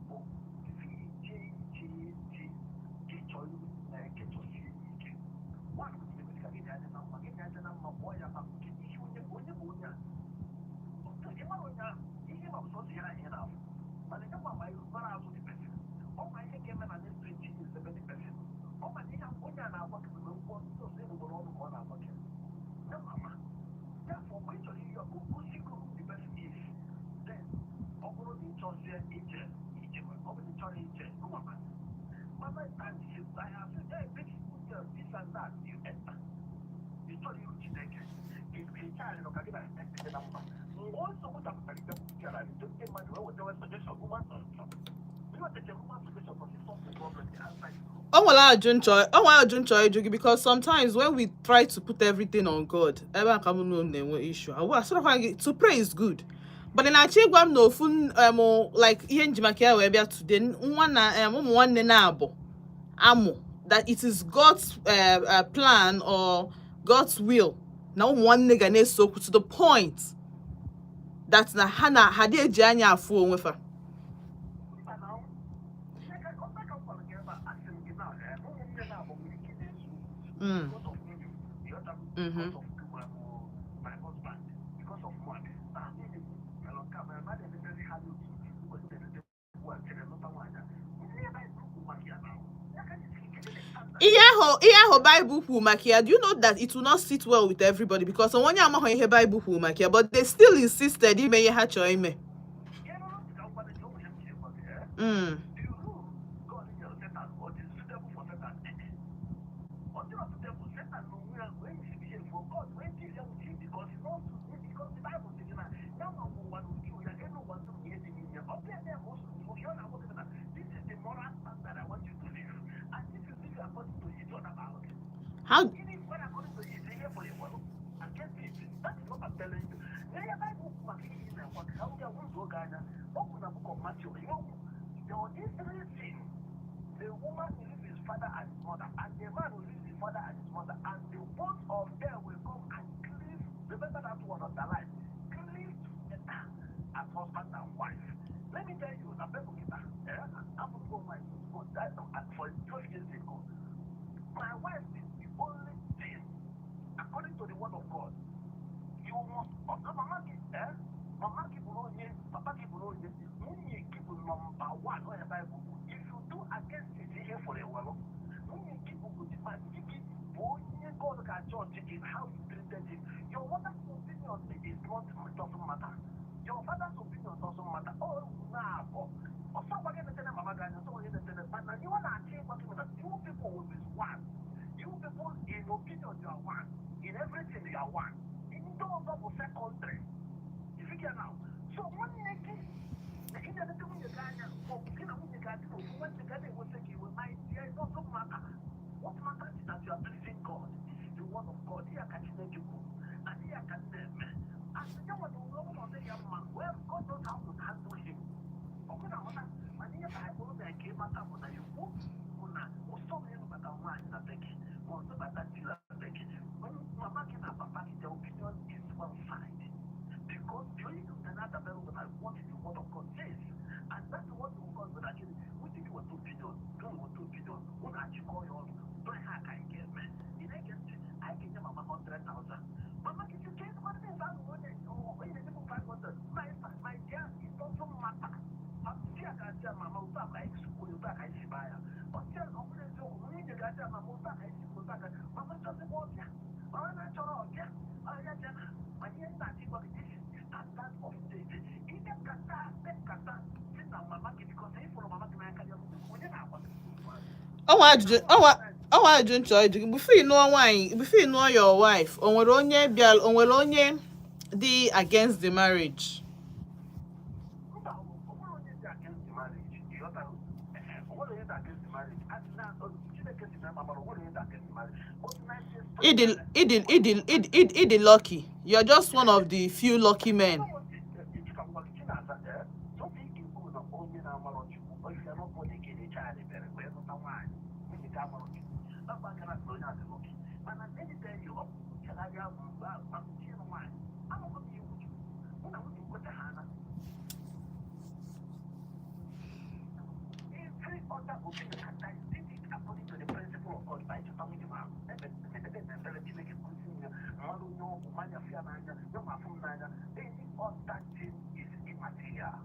bụ VJJJ. Ịchọ na ekechọsie ike one bụ Chineke ka gị na-adị na mma, gị na-adị na mma, kpọọ ya ma kedu ihe onye onye bụ onye a ị mara onye ahụ ihe ma bụ sọsọ ihe anyị na-afụ, mana nye ma iru mara azụ the person, ọ ma ihe ga-eme na next 20 years ebe the person, ọ ma na ihe onye a na-agwa gị mgbe nkwọ ndị ọzọ egbugbere ọnụ ka ọ na-agwa gị ya mama. Therefore, mgbe ị chọrọ ihe ọ gosi gị who the person is, then ọ bụrụ na ị chọzie ije ije, ọ bụrụ na ị chọrọ ije mama, mana times I have said, "Hey, beautiful girl, this and that," you enter. Ị chọrọ iru Chineke ị arịrịọ ka gị na Chineke dị na mma. Mgbe ọ nsogbu dapụtara, ikpe kwupụtara ndị mmadụ wee wetawe suggestion, human suggestion. Ihe wetachara human suggestion for solve the problem, the answer is no. O nwere ajụ nchọ ịjụ gị, because sometimes when we try to put everything on God, ebe a ka m na na-enwe issue. Awụ asịrọkwa gị to pray is good, But ị na-achọ ịgwa m na ofu like ihe njimaka ya wee bịa today, nwa na ụmụ nwanne na-abụ amụ that it is God's plan or God's will na ụmụ nwanne ga na-ese okwu to the point that na ha na ha dị eji anya afụ onwe fa? Mba na ihe ka ọ ka m gwara gị ebe a, asị m gị na ụmụnne na-abụ nwere ike na-ezu because of nwunye, ịghọtago? Because of my husband, because of mmadụ na nwunye m mere nke a, mere mmadụ emetezi ha n'otu ụbọchị na-emete ugbu a chere lụta nwaanyị a. Ihe Baịbụl kwuru maka ya na ya ka ji si ike dị standard. Ihe ahụ Bible kwuru maka ya, do you know that it will not sit well with everybody, because onye amaghị ihe Bible kwuru maka ya, but they still insisted ime ihe ha chọrọ ime? Ihe nụrụ ntị ka m gwa gị, o nwere ihe m ji gwa gị, eh? The rule God nyere Satan, ọ dị suitable for Satan? Ọ dịrọ suitable. Satan n'onwe ya wee misbehave for God wee deal ya with him because he knows, because the Bible sị gị na ya nwa bụ ụwa n'uju ya, elu ụwa dum ihe dị n'ime ya. Ọ bịa na ka o so ihe ọ na-agwa gị na this is the moral standard I want you to live, and if you live according to it, ọ na-abara gị. How? Gịnị when according to it, ihe for iwu against it? That is what I'm telling you. N'ihe Bible kwuru maka ihe ị na-agwa gị, ka m ga ụzọ oge anya, ọ bụ na Book of Matthew, ihe o kwuru, there was this three things: the woman will leave his father and his mother, and the man will leave his father and his mother, and the both of them will come and cleave. Remember that word on the line. Cleave together as husband and wife. Let me tell you, na people kita, eh, I'm going my that for 12 years ago. My wife is the only thing, according to the word of God. You must, oh, mama gị, eh? Mama gị bụrụ onye, papa gị bụrụ onye, nwunye gị bụ number one on Bible. If you do against it, ihe for a while. Nwunye gị bụ ma di gị bụ onye God ga-judge in how you treated him. Your mother's opinion is not, doesn't matter. Your father's opinion doesn't matter. All na-abụ. Ọsọ gwa gị netere mama gị anya, ọsọ gwa gị netere, mana ihe ọ na-achọ ịgwa gị bụ that you people will be one. You people in opinion, you are one. In everything, you are one. Ndị ọzọ bụ secondary. You figure now. So nwanne gị na ị na-eleta nwunye gị anya, ma ọ bụ gị na nwunye gị adị n'ofu, nwanne gị na-enweta gị iwe. My dear, it doesn't matter. What matters is that you are pleasing God. This is the word of God. Ihe a ka Chineke kwuru. And ihe a ka m na-eme. And ya nwere onwe ọ bụla ọ dịghị ya mma. Well, God knows how to handle him. Ọ bụ na aghọta, mana ihe Baịbụl mere ka ịmata bụ na iwu bụ na ụsọ na ịnụbata nwaanyị na be gị, ma ọ nụbata di na be gị, mama gị na papa gị, their opinion is one side. Because the only thing that na-adabere bụ na what the word of God says. And that's what the God bụ na gịnị? Wetin gị weta opinion, gị weta opinion, unu achịkọ ya ọnụ, dọọ ihe a ka anyị ga-eme. Ị na-ege ntị, anyị ga-enye mama 100,000. Mama gị sị, ka ezigbo ndị ahụ onye onye na-enye m 500. My dear, it doesn't matter. Di ya ga-asị ya, "Mama, otu a ka anyị si kwuo ya, otu a ka anyị si baa ya." Ọ sị ya na ọ bụrụ eziokwu, nwunye ga-asị ya, "Mama, otu a ka anyị si kwuo, otu a ka." Mama chọzikwa ọbịa, mama na-achọrọ ọbịa, ọ ya bịa na. Mana ihe nna achị gwa gị, this is the standard of state. Ihe kata kata si na mama gị, because ị fụrụ mama gị n'anya karịa onye na-agwa gị. Ọnwa ajụjụ nchọ ịjụ gị: before ị nụọ nwaanyị, before ị nụọ your wife, o nwere onye bịa, o nwere onye dị against the marriage? Mba, ọ nwere onye dị against the marriage, ịghọtago? Ehe, ọ nwere onye dị against the marriage. Asị na Chineke si na mama, ọ nwere onye dị against the marriage. But na Ịdị ịdị ịdị ịdị ịdị lucky. You're just one of the few lucky men. Ka m gwa gị, Chinaza, ee, tupu ị ga-ekwu na onye na-amarọ Chukwu, if you are not born again, echegharịbere wee lụta nwaanyị, nwunye gị amarọ Chukwu, ọgba akara na onye adị lucky. Mana let me tell you, ọ chegharịa mgbe ahụ ma mchie nwaanyị, amaghị m iwu Chukwu, mụ na nwunye m kweta ha na every other opinion, and I did it according to the principle of God by chọta nwunye m ahụ. Ebe ebe ekpere Chineke kuzi m ya, mmadụ onye ọgwụ mmanya fịa n'anya ya ma afụ m n'anya. Any other thing is immaterial.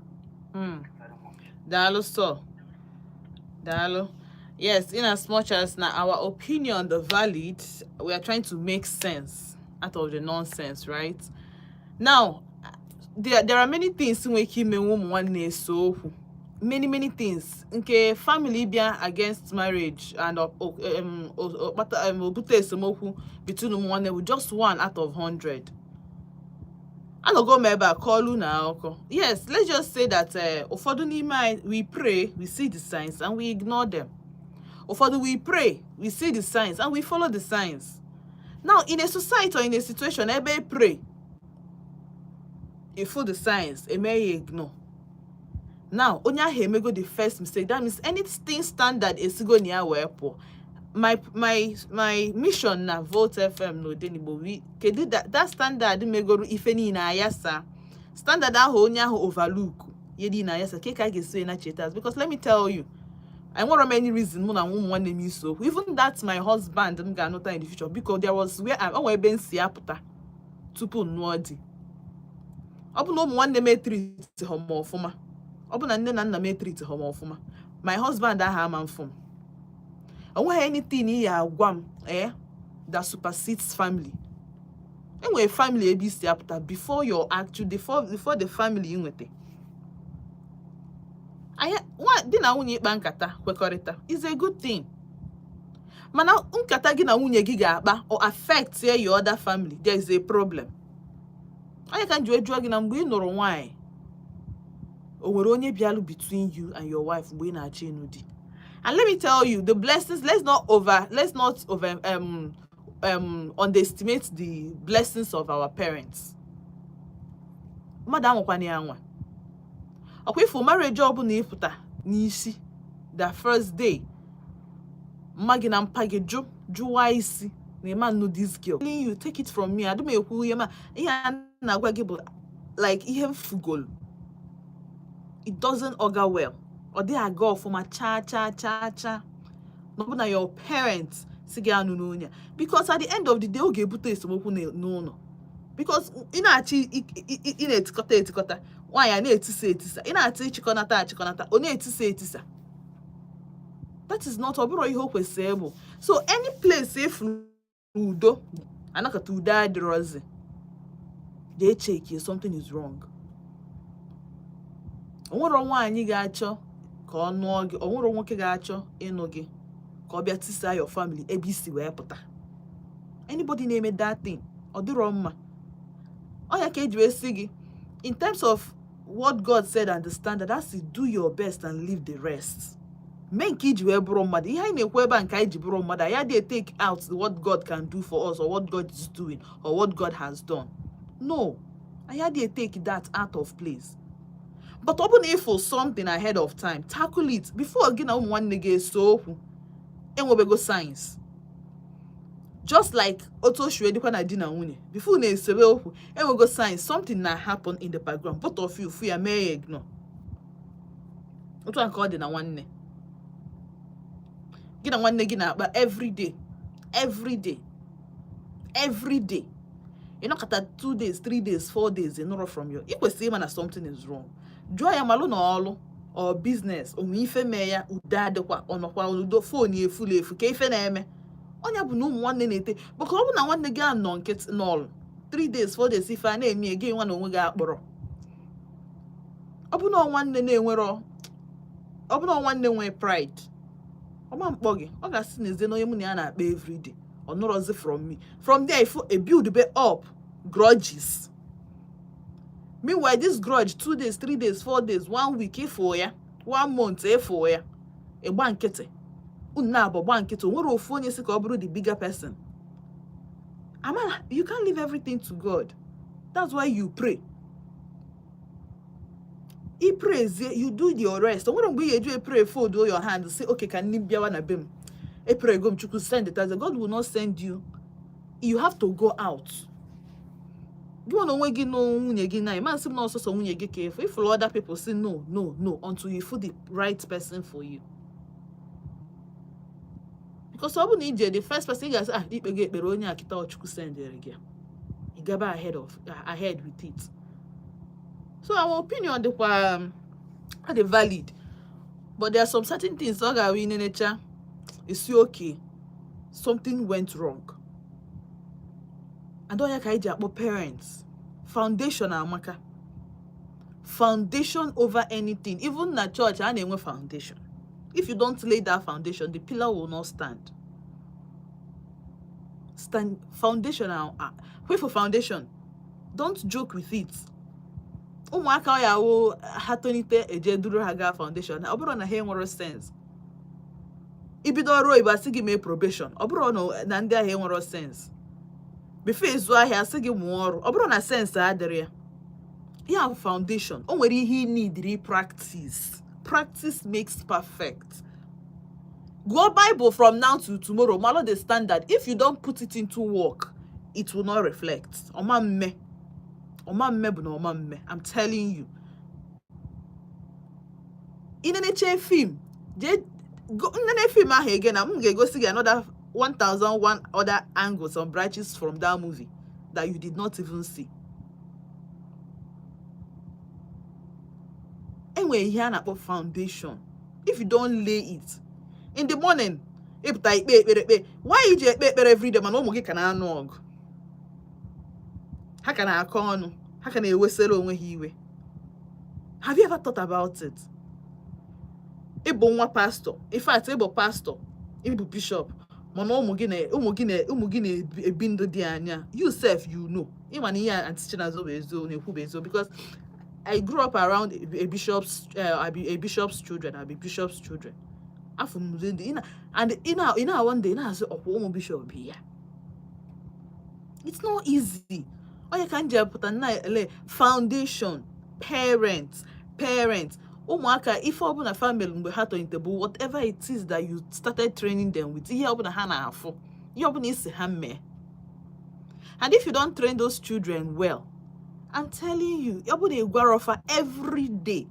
Very much. Daalụ sir. Daalụ. Yes, in as much as now our opinion, the valid, we are trying to make sense out of the nonsense, right? Now, there are many things nwere ike ime ụmụ nwanne ese okwu. Many, many things. Nke family bịa against marriage and obute esemokwu between ụmụ nwanne bụ just one out of 100. Anọgo m ebe a kọọlụ na akụkọ. Yes, let's just say that ụfọdụ n'ime anyị, we pray, we see the signs and we ignore them. Ụfọdụ, we pray, we see the signs and we follow the signs. Now, in a society or in a situation ebe pray, Ifu the signs, eme ya ignore. Now onye ahụ emego the first mistake. That means anything standard esigo na ya wee pụọ. My mission na Volt FM na Odenigbo, we kedu that standard megoro ife niile ayasa. Standard ahụ onye ahụ overlook ihe niile ayasa ke ka a ga-esi na cheta. Because let me tell you, enwere m any reason mụ na ụmụ nwanne m isi okwu, even that my husband m ga-anụta in the future, because there was where o nwere ebe m si apụta tupu m nụọ di. Ọ bụ na ụmụ nwanne m etreat ha m ọfụma, ọ bụ na nne na nna m etreat ha m ọfụma, my husband ahụ ama mfụ m. Onweghị anything ị ya agwa m that supersedes family. Enwere family ebe isi apụta before your actual before the family ị nweta. Anya nwa di na nwunye ịkpa nkata kwekọrịta is a good thing, mana nkata gị na nwunye gị ga-akpa or affect your other family, there is a problem. Onye ka m ji wee jụọ gị na mgbe ị nụrụ nwaanyị, o nwere onye bịalụ between you and your wife mgbe ị na-achọ ịnụ di? And let me tell you, the blessings, let's not over underestimate the blessings of our parents. Mmadụ anwakwana ya nwa ọkwa ifu marriage ọbụla ịpụta n'isi the first day, mma gị na mpa gị jụ jụwa isi na ịma nnu this girl. Telling you, take it from me, adị m ekwu ihe ma ihe a na-agwa gị bụ like ihe m fugolu. It doesn't augur well. Ọ dịghị aga ọfụma chaa chaa chaa chaa na ọ bụ na your parents si gị anụ n'onye a, because at the end of the day, ọ ga-ebute esemokwu n'ụlọ, because ị na-achọ ị na-etikọta etikọta, nwaanyị a na-etisa etisa, ị na-achọ ịchịkọnata achịkọnata, ọ na-etisa etisa. That is not, ọ bụrụ ihe o kwesịrị ịbụ. So any place efuru udo anakọta, udo adịrọzi, jee check, something is wrong. O nwere nwaanyị ga-achọ ka ọ nụọ gị, o nwere nwoke ga-achọ ịnụ gị ka ọ bịa tisa your family ebe isi wee pụta. Anybody na-eme that thing, ọ dịrọ mma. Ọ ya ka eji wee sị gị, in terms of what God said and the standard, that's to do your best and leave the rest. Mee nke iji wee bụrụ mmadụ. Ihe anyị na-ekwu ebe a, nke anyị ji bụrụ mmadụ, anyị adịghị take out what God can do for us or what God is doing or what God has done. No, anyị adịghị take that out of place. But ọ bụ na ịfụ something ahead of time, tackle it before gị na ụmụ nwanne gị eso okwu. Enwebego signs, just like otu o si dịkwa na di na nwunye before na-esebe okwu, enwego signs something na happen in the background. Both of you fụ ya, mee ya ignore. Otu a ka ọ dị na nwanne gị na nwanne gị na-akpa every day, every day, every day. Ịnọkọta 2 days, 3 days, 4 days, ị nụrụ from your, ị kwesịrị ịma na something is wrong. Jụọ ya, malụ na ọlụ or business onwe ife mee ya, udo adịkwa, ọ nọkwa udo, phone efulu efu, ka ife na-eme. Ọnya bụ na ụmụ nwanne na-ete maka ọ bụ na nwanne gị anọ nkịtị n'ọlụ 3 days, 4 days, ife a na-eme gị nwa na onwe gị akpọrọ. Ọ bụ na nwanne na-enwero, ọ bụ na nwanne nwee pride, ọma mkpọ gị, ọ ga-asị na ezie na onye mụ na ya na-akpa everyday, ọ nọrọzi from me. From there, ifo a build be up grudges. Meanwhile, this grudge, 2 days, 3 days, 4 days, one week ịfụ ya, one month ịfụ ya, ịgba nkịtị. Unu na-abụ gba nkịtị, o nwere ofu onye si ka ọ bụrụ the bigger person. Amara, you can't leave everything to God. That's why you pray. I praise, you do your rest. O nwere mgbe ị ga-eju pray, fold your hand, say, "Okay, ka nni bịawa na be m, epray go m, Chukwu send it." God will not send you. You have to go out. Gị nwa na onwe gị na nwunye gị na ịma nsị m na ọsọsọ nwunye gị ka efu ifụlụ other people say no, no, no, until you feel the right person for you, because ọ bụ na ije the first person, ị ga-asị, "Ah, ikpe gị ekpere onye a kịta, ọ Chukwu sendere gị." Ị gaba ahead with it. So our opinion dịkwa ọ dị valid, but there are some certain things ọ ga-awụ inenecha isi, okay, something went wrong. And onye ka anyị ji akpọ parents, foundation amaka, foundation over anything. Even na church, a na-enwe foundation. If you don't lay that foundation, the pillar will not stand. Stand foundation. Wait for foundation. Don't joke with it. Ụmụaka ọ ya wụ ha tonite, eje duru ha gaa foundation. Ọ bụrụ na ha enwero sense, ibido ọrụ oyibo, asị gị mee probation. Ọ bụrụ na ndị ahụ enwero sense, before ịzụ ahịa, asị gị mụọ ọrụ. Ọ bụrụ na sense adịrị ya, Ya foundation, o nwere ihe ị need practice. Practice makes perfect. Gụọ Bible from now to tomorrow, malo the standard. If you don't put it into work, it will not reflect. Ọma mme, ọma mme bụ na ọma mme. I'm telling you, ị neneche film, jee nnene film ahụ again na m ga-egosi gị another 1001 other angles and branches from that movie that you did not even see. Enwere ihe a na-akpọ foundation. If you don't lay it in the morning, ịpụta ikpe ekpere kpe, why iji ekpe ekpere everyday mana ụmụ gị ka na-anụ ọgụ, ha ka na-akọ ọnụ, ha ka na-ewesara onwe ha iwe? Have you ever thought about it? Ịbụ nwa pastor, in fact ịbụ pastor, ịbụ bishop, mana ụmụ gị na-ebi ndụ dị anya. You sef, you know, ịma na ihe a Aunty Chinazọ bụ eziokwu, na-ekwu bụ eziokwu, because I grew up around a bishop's children. I be bishop's children. Afọ m ndị ị na and ị na one day na-asị ọkwa ụmụ bishop bi ya. It's not easy. Onye ka m ji apụta na ele foundation, parents, ụmụaka, ife ọbụla family mgbe ha tolite bụ whatever it is that you started training them with, ihe ọbụla ha na-afụ, ihe ọbụla isi ha mee. And if you don't train those children well, I'm telling you, ọ bụrụ na ị gwara fa every day.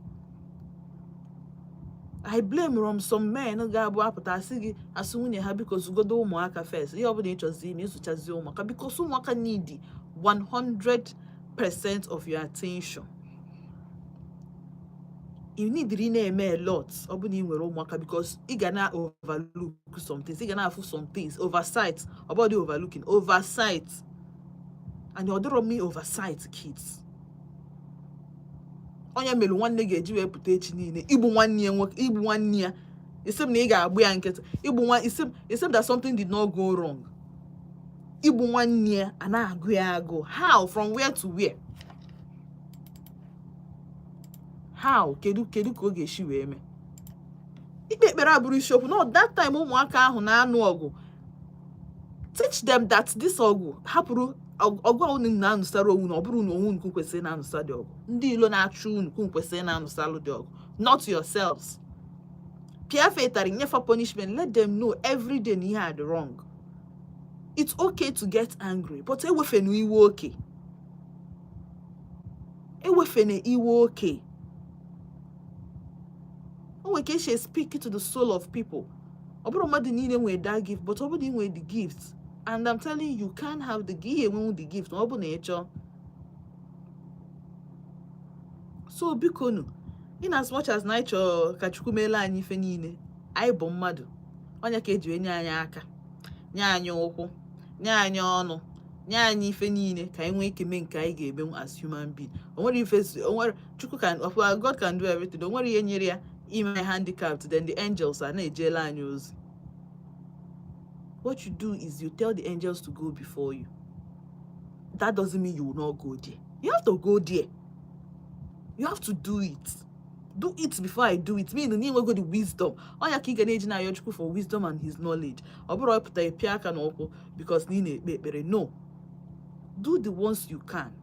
I blame from some men ga-abụ apụta asị gị, asị nwunye ha, biko zụgodo ụmụaka first, ihe ọbụla ị chọzi ime, ịzụchazi ụmụaka, because ụmụaka need 100% of your attention. You need ị na-eme a lot ọ bụ na ị nwere ụmụaka, because ị ga na overlook some things, ị ga na-afụ some things, oversight. Ọ bụghị overlooking, oversight. And ọ dịrọ me oversight kids. Onye mere nwanne ga-eji wee pụta echi niile igbu nwanne ya nwoke, igbu nwanne ya, isi m na ị ga-agbụ ya nkịtị, igbu nwa isi m that something did not go wrong, igbu nwanne ya a na-agụ ya agụ. How? From where to where? How? Kedu ka ọ ga-esi wee mee? Ikpe ekpere abụrụ isiokwu. No, that time ụmụaka ahụ na-anụ ọgụ, teach them that this ọgụ hapụrụ ọgụ a unu na-anụsara onwe unu, ọ bụrụ na onwe unu kwesịrị na-anụsa dị ọgụ, ndị ilo na-achụ unu kwesịrị na-anụsalụ dị ọgụ, not yourselves. Pịa fetara, nyefa punishment. Let them know every day na ihe a dị wrong. It's okay to get angry, but ewefena iwe oke, ewefena iwe oke. O nwere ka esi speak to the soul of people. Ọ bụrụ mmadụ niile nwere that gift, but ọ bụrụ na ị nwere the gift, and I'm telling you, you can have the gift, enwenwu the gift ma ọ bụ na ị chọọ. So biko nu, in as much as na anyị chọrọ ka Chukwu meela anyị ife niile, anyị bụ mmadụ. Onye ka eji wee nye anyị aka, nye anyị ụkwụ, nye anyị ọnụ, nye anyị ife niile ka anyị nwee ike mee nke anyị ga-emenwu as human being. O nwere ife o nwere Chukwu can, God can do everything. O nwere ihe nyere ya ime handicapped, then the angels a na-ejela anyị ozi. What you do is you tell the angels to go before you. That doesn't mean you will not go there. You have to go there. You have to do it. Do it before I do it. Meaning, na inwego the wisdom. Ọnya ka ị ga na-eji na-ayọ Chukwu for wisdom and his knowledge. Ọ bụrụ ịpụta ịpịa aka n'ụkwụ because na ị na-ekpe ekpere. No. Do the ones you can.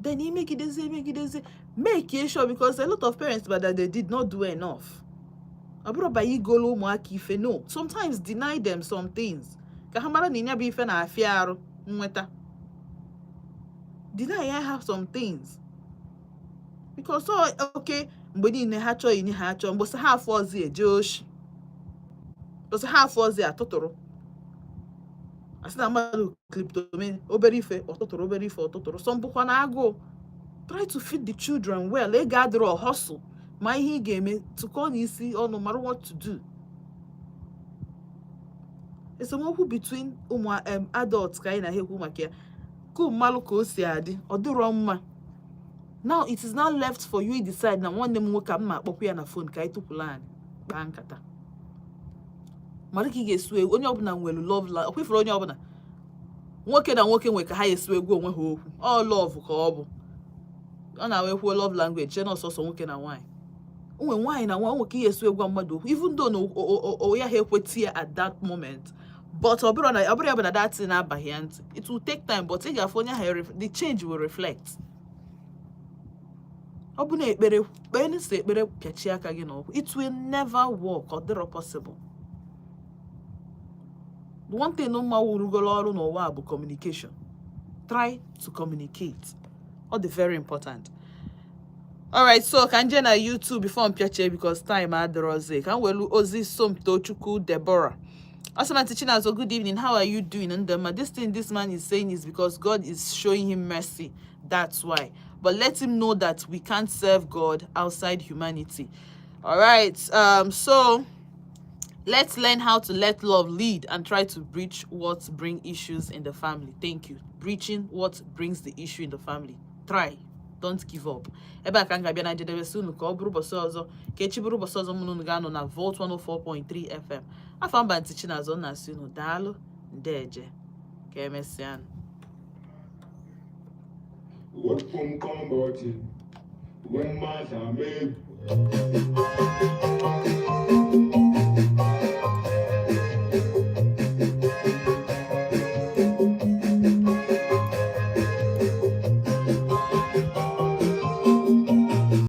Then imegidezi emegidezi, make sure, because a lot of parents, but that they did not do enough. Ọ bụrụ ba igolo ụmụaka ife, no. Sometimes deny them some things ka ha mara na ịnya bụ ife na-afịa arụ nweta. Deny ya have some things because ọ okay mgbe niile ha chọọ inye, ha achọ mgbe sị ha afọ ọzọ eje oshi, bọsị ha afọ ọzọ atụtụrụ, asị na mmadụ kleptomania, obere ife ọtụtụrụ, obere ife ọtụtụrụ. Some bụkwa na agụụ. Try to feed the children well. Ego adịrọ, hustle ma ihe ị ga-eme, tụkọọ n'isi ọnụ, mara what to do. Esemokwu between ụmụ adults ka anyị na-ekwu maka ya, ka mmalụ ka o si adị, ọ dịrọ mma. Now it is now left for you to decide na nwanne m nwoke a, m ma akpọkwa ya na phone ka anyị tụpụrụ anyị kpaa nkata, mara ka ị ga-esu egwu. Onye ọbụla nwere love la ọkwefere. Onye ọbụla, nwoke na nwoke nwe ka ha esu egwu onwe ha okwu. Ọ love ka ọ bụ, ọ na-awekwuo love language che na ọsọsọ nwoke na nwaanyị onwe, nwaanyị na nwaanyị onwe ka ị ga-esu egwu mmadụ okwu, even though na o ya ha ekweti ya at that moment. But ọ bụrụ na ọ bụrụ ya bụ na that thing abaghị ya ntị, it will take time, but ị ga-afụ onye ahụ, the change will reflect. Ọ bụ na ekpere kpee n'isi ekpere pịachie aka gị n'ụkwụ, it will never work. Ọ dịrọ possible. The one thing mma wurugolo ọrụ n'ụwa bụ communication. Try to communicate. Ọ dị very important. Alright, so ka nje na YouTube before m pịachie, because time adịrọzi. Ka m welu ozi Somtochukwu Deborah. Asamati Chinazo, good evening. How are you doing? Ndema, this thing this man is saying is because God is showing him mercy. That's why. But let him know that we can't serve God outside humanity. All right. So let's learn how to let love lead and try to breach what bring issues in the family. Thank you. Breaching what brings the issue in the family. Try. Don't give up. Ebe a ka m ga-abịa na njedebe. Si unu ka ọ bụrụ ụbọchị ọzọ, ka echi bụrụ ụbọchị ọzọ mụ na unu ga-anọ na Volt 104.3 FM. Afọ mba ntị Chinazọ na-asị unu daalụ, ndeeje, ka emesịa. Wepụ mkọmọchị, wee mmadụ ama egwu.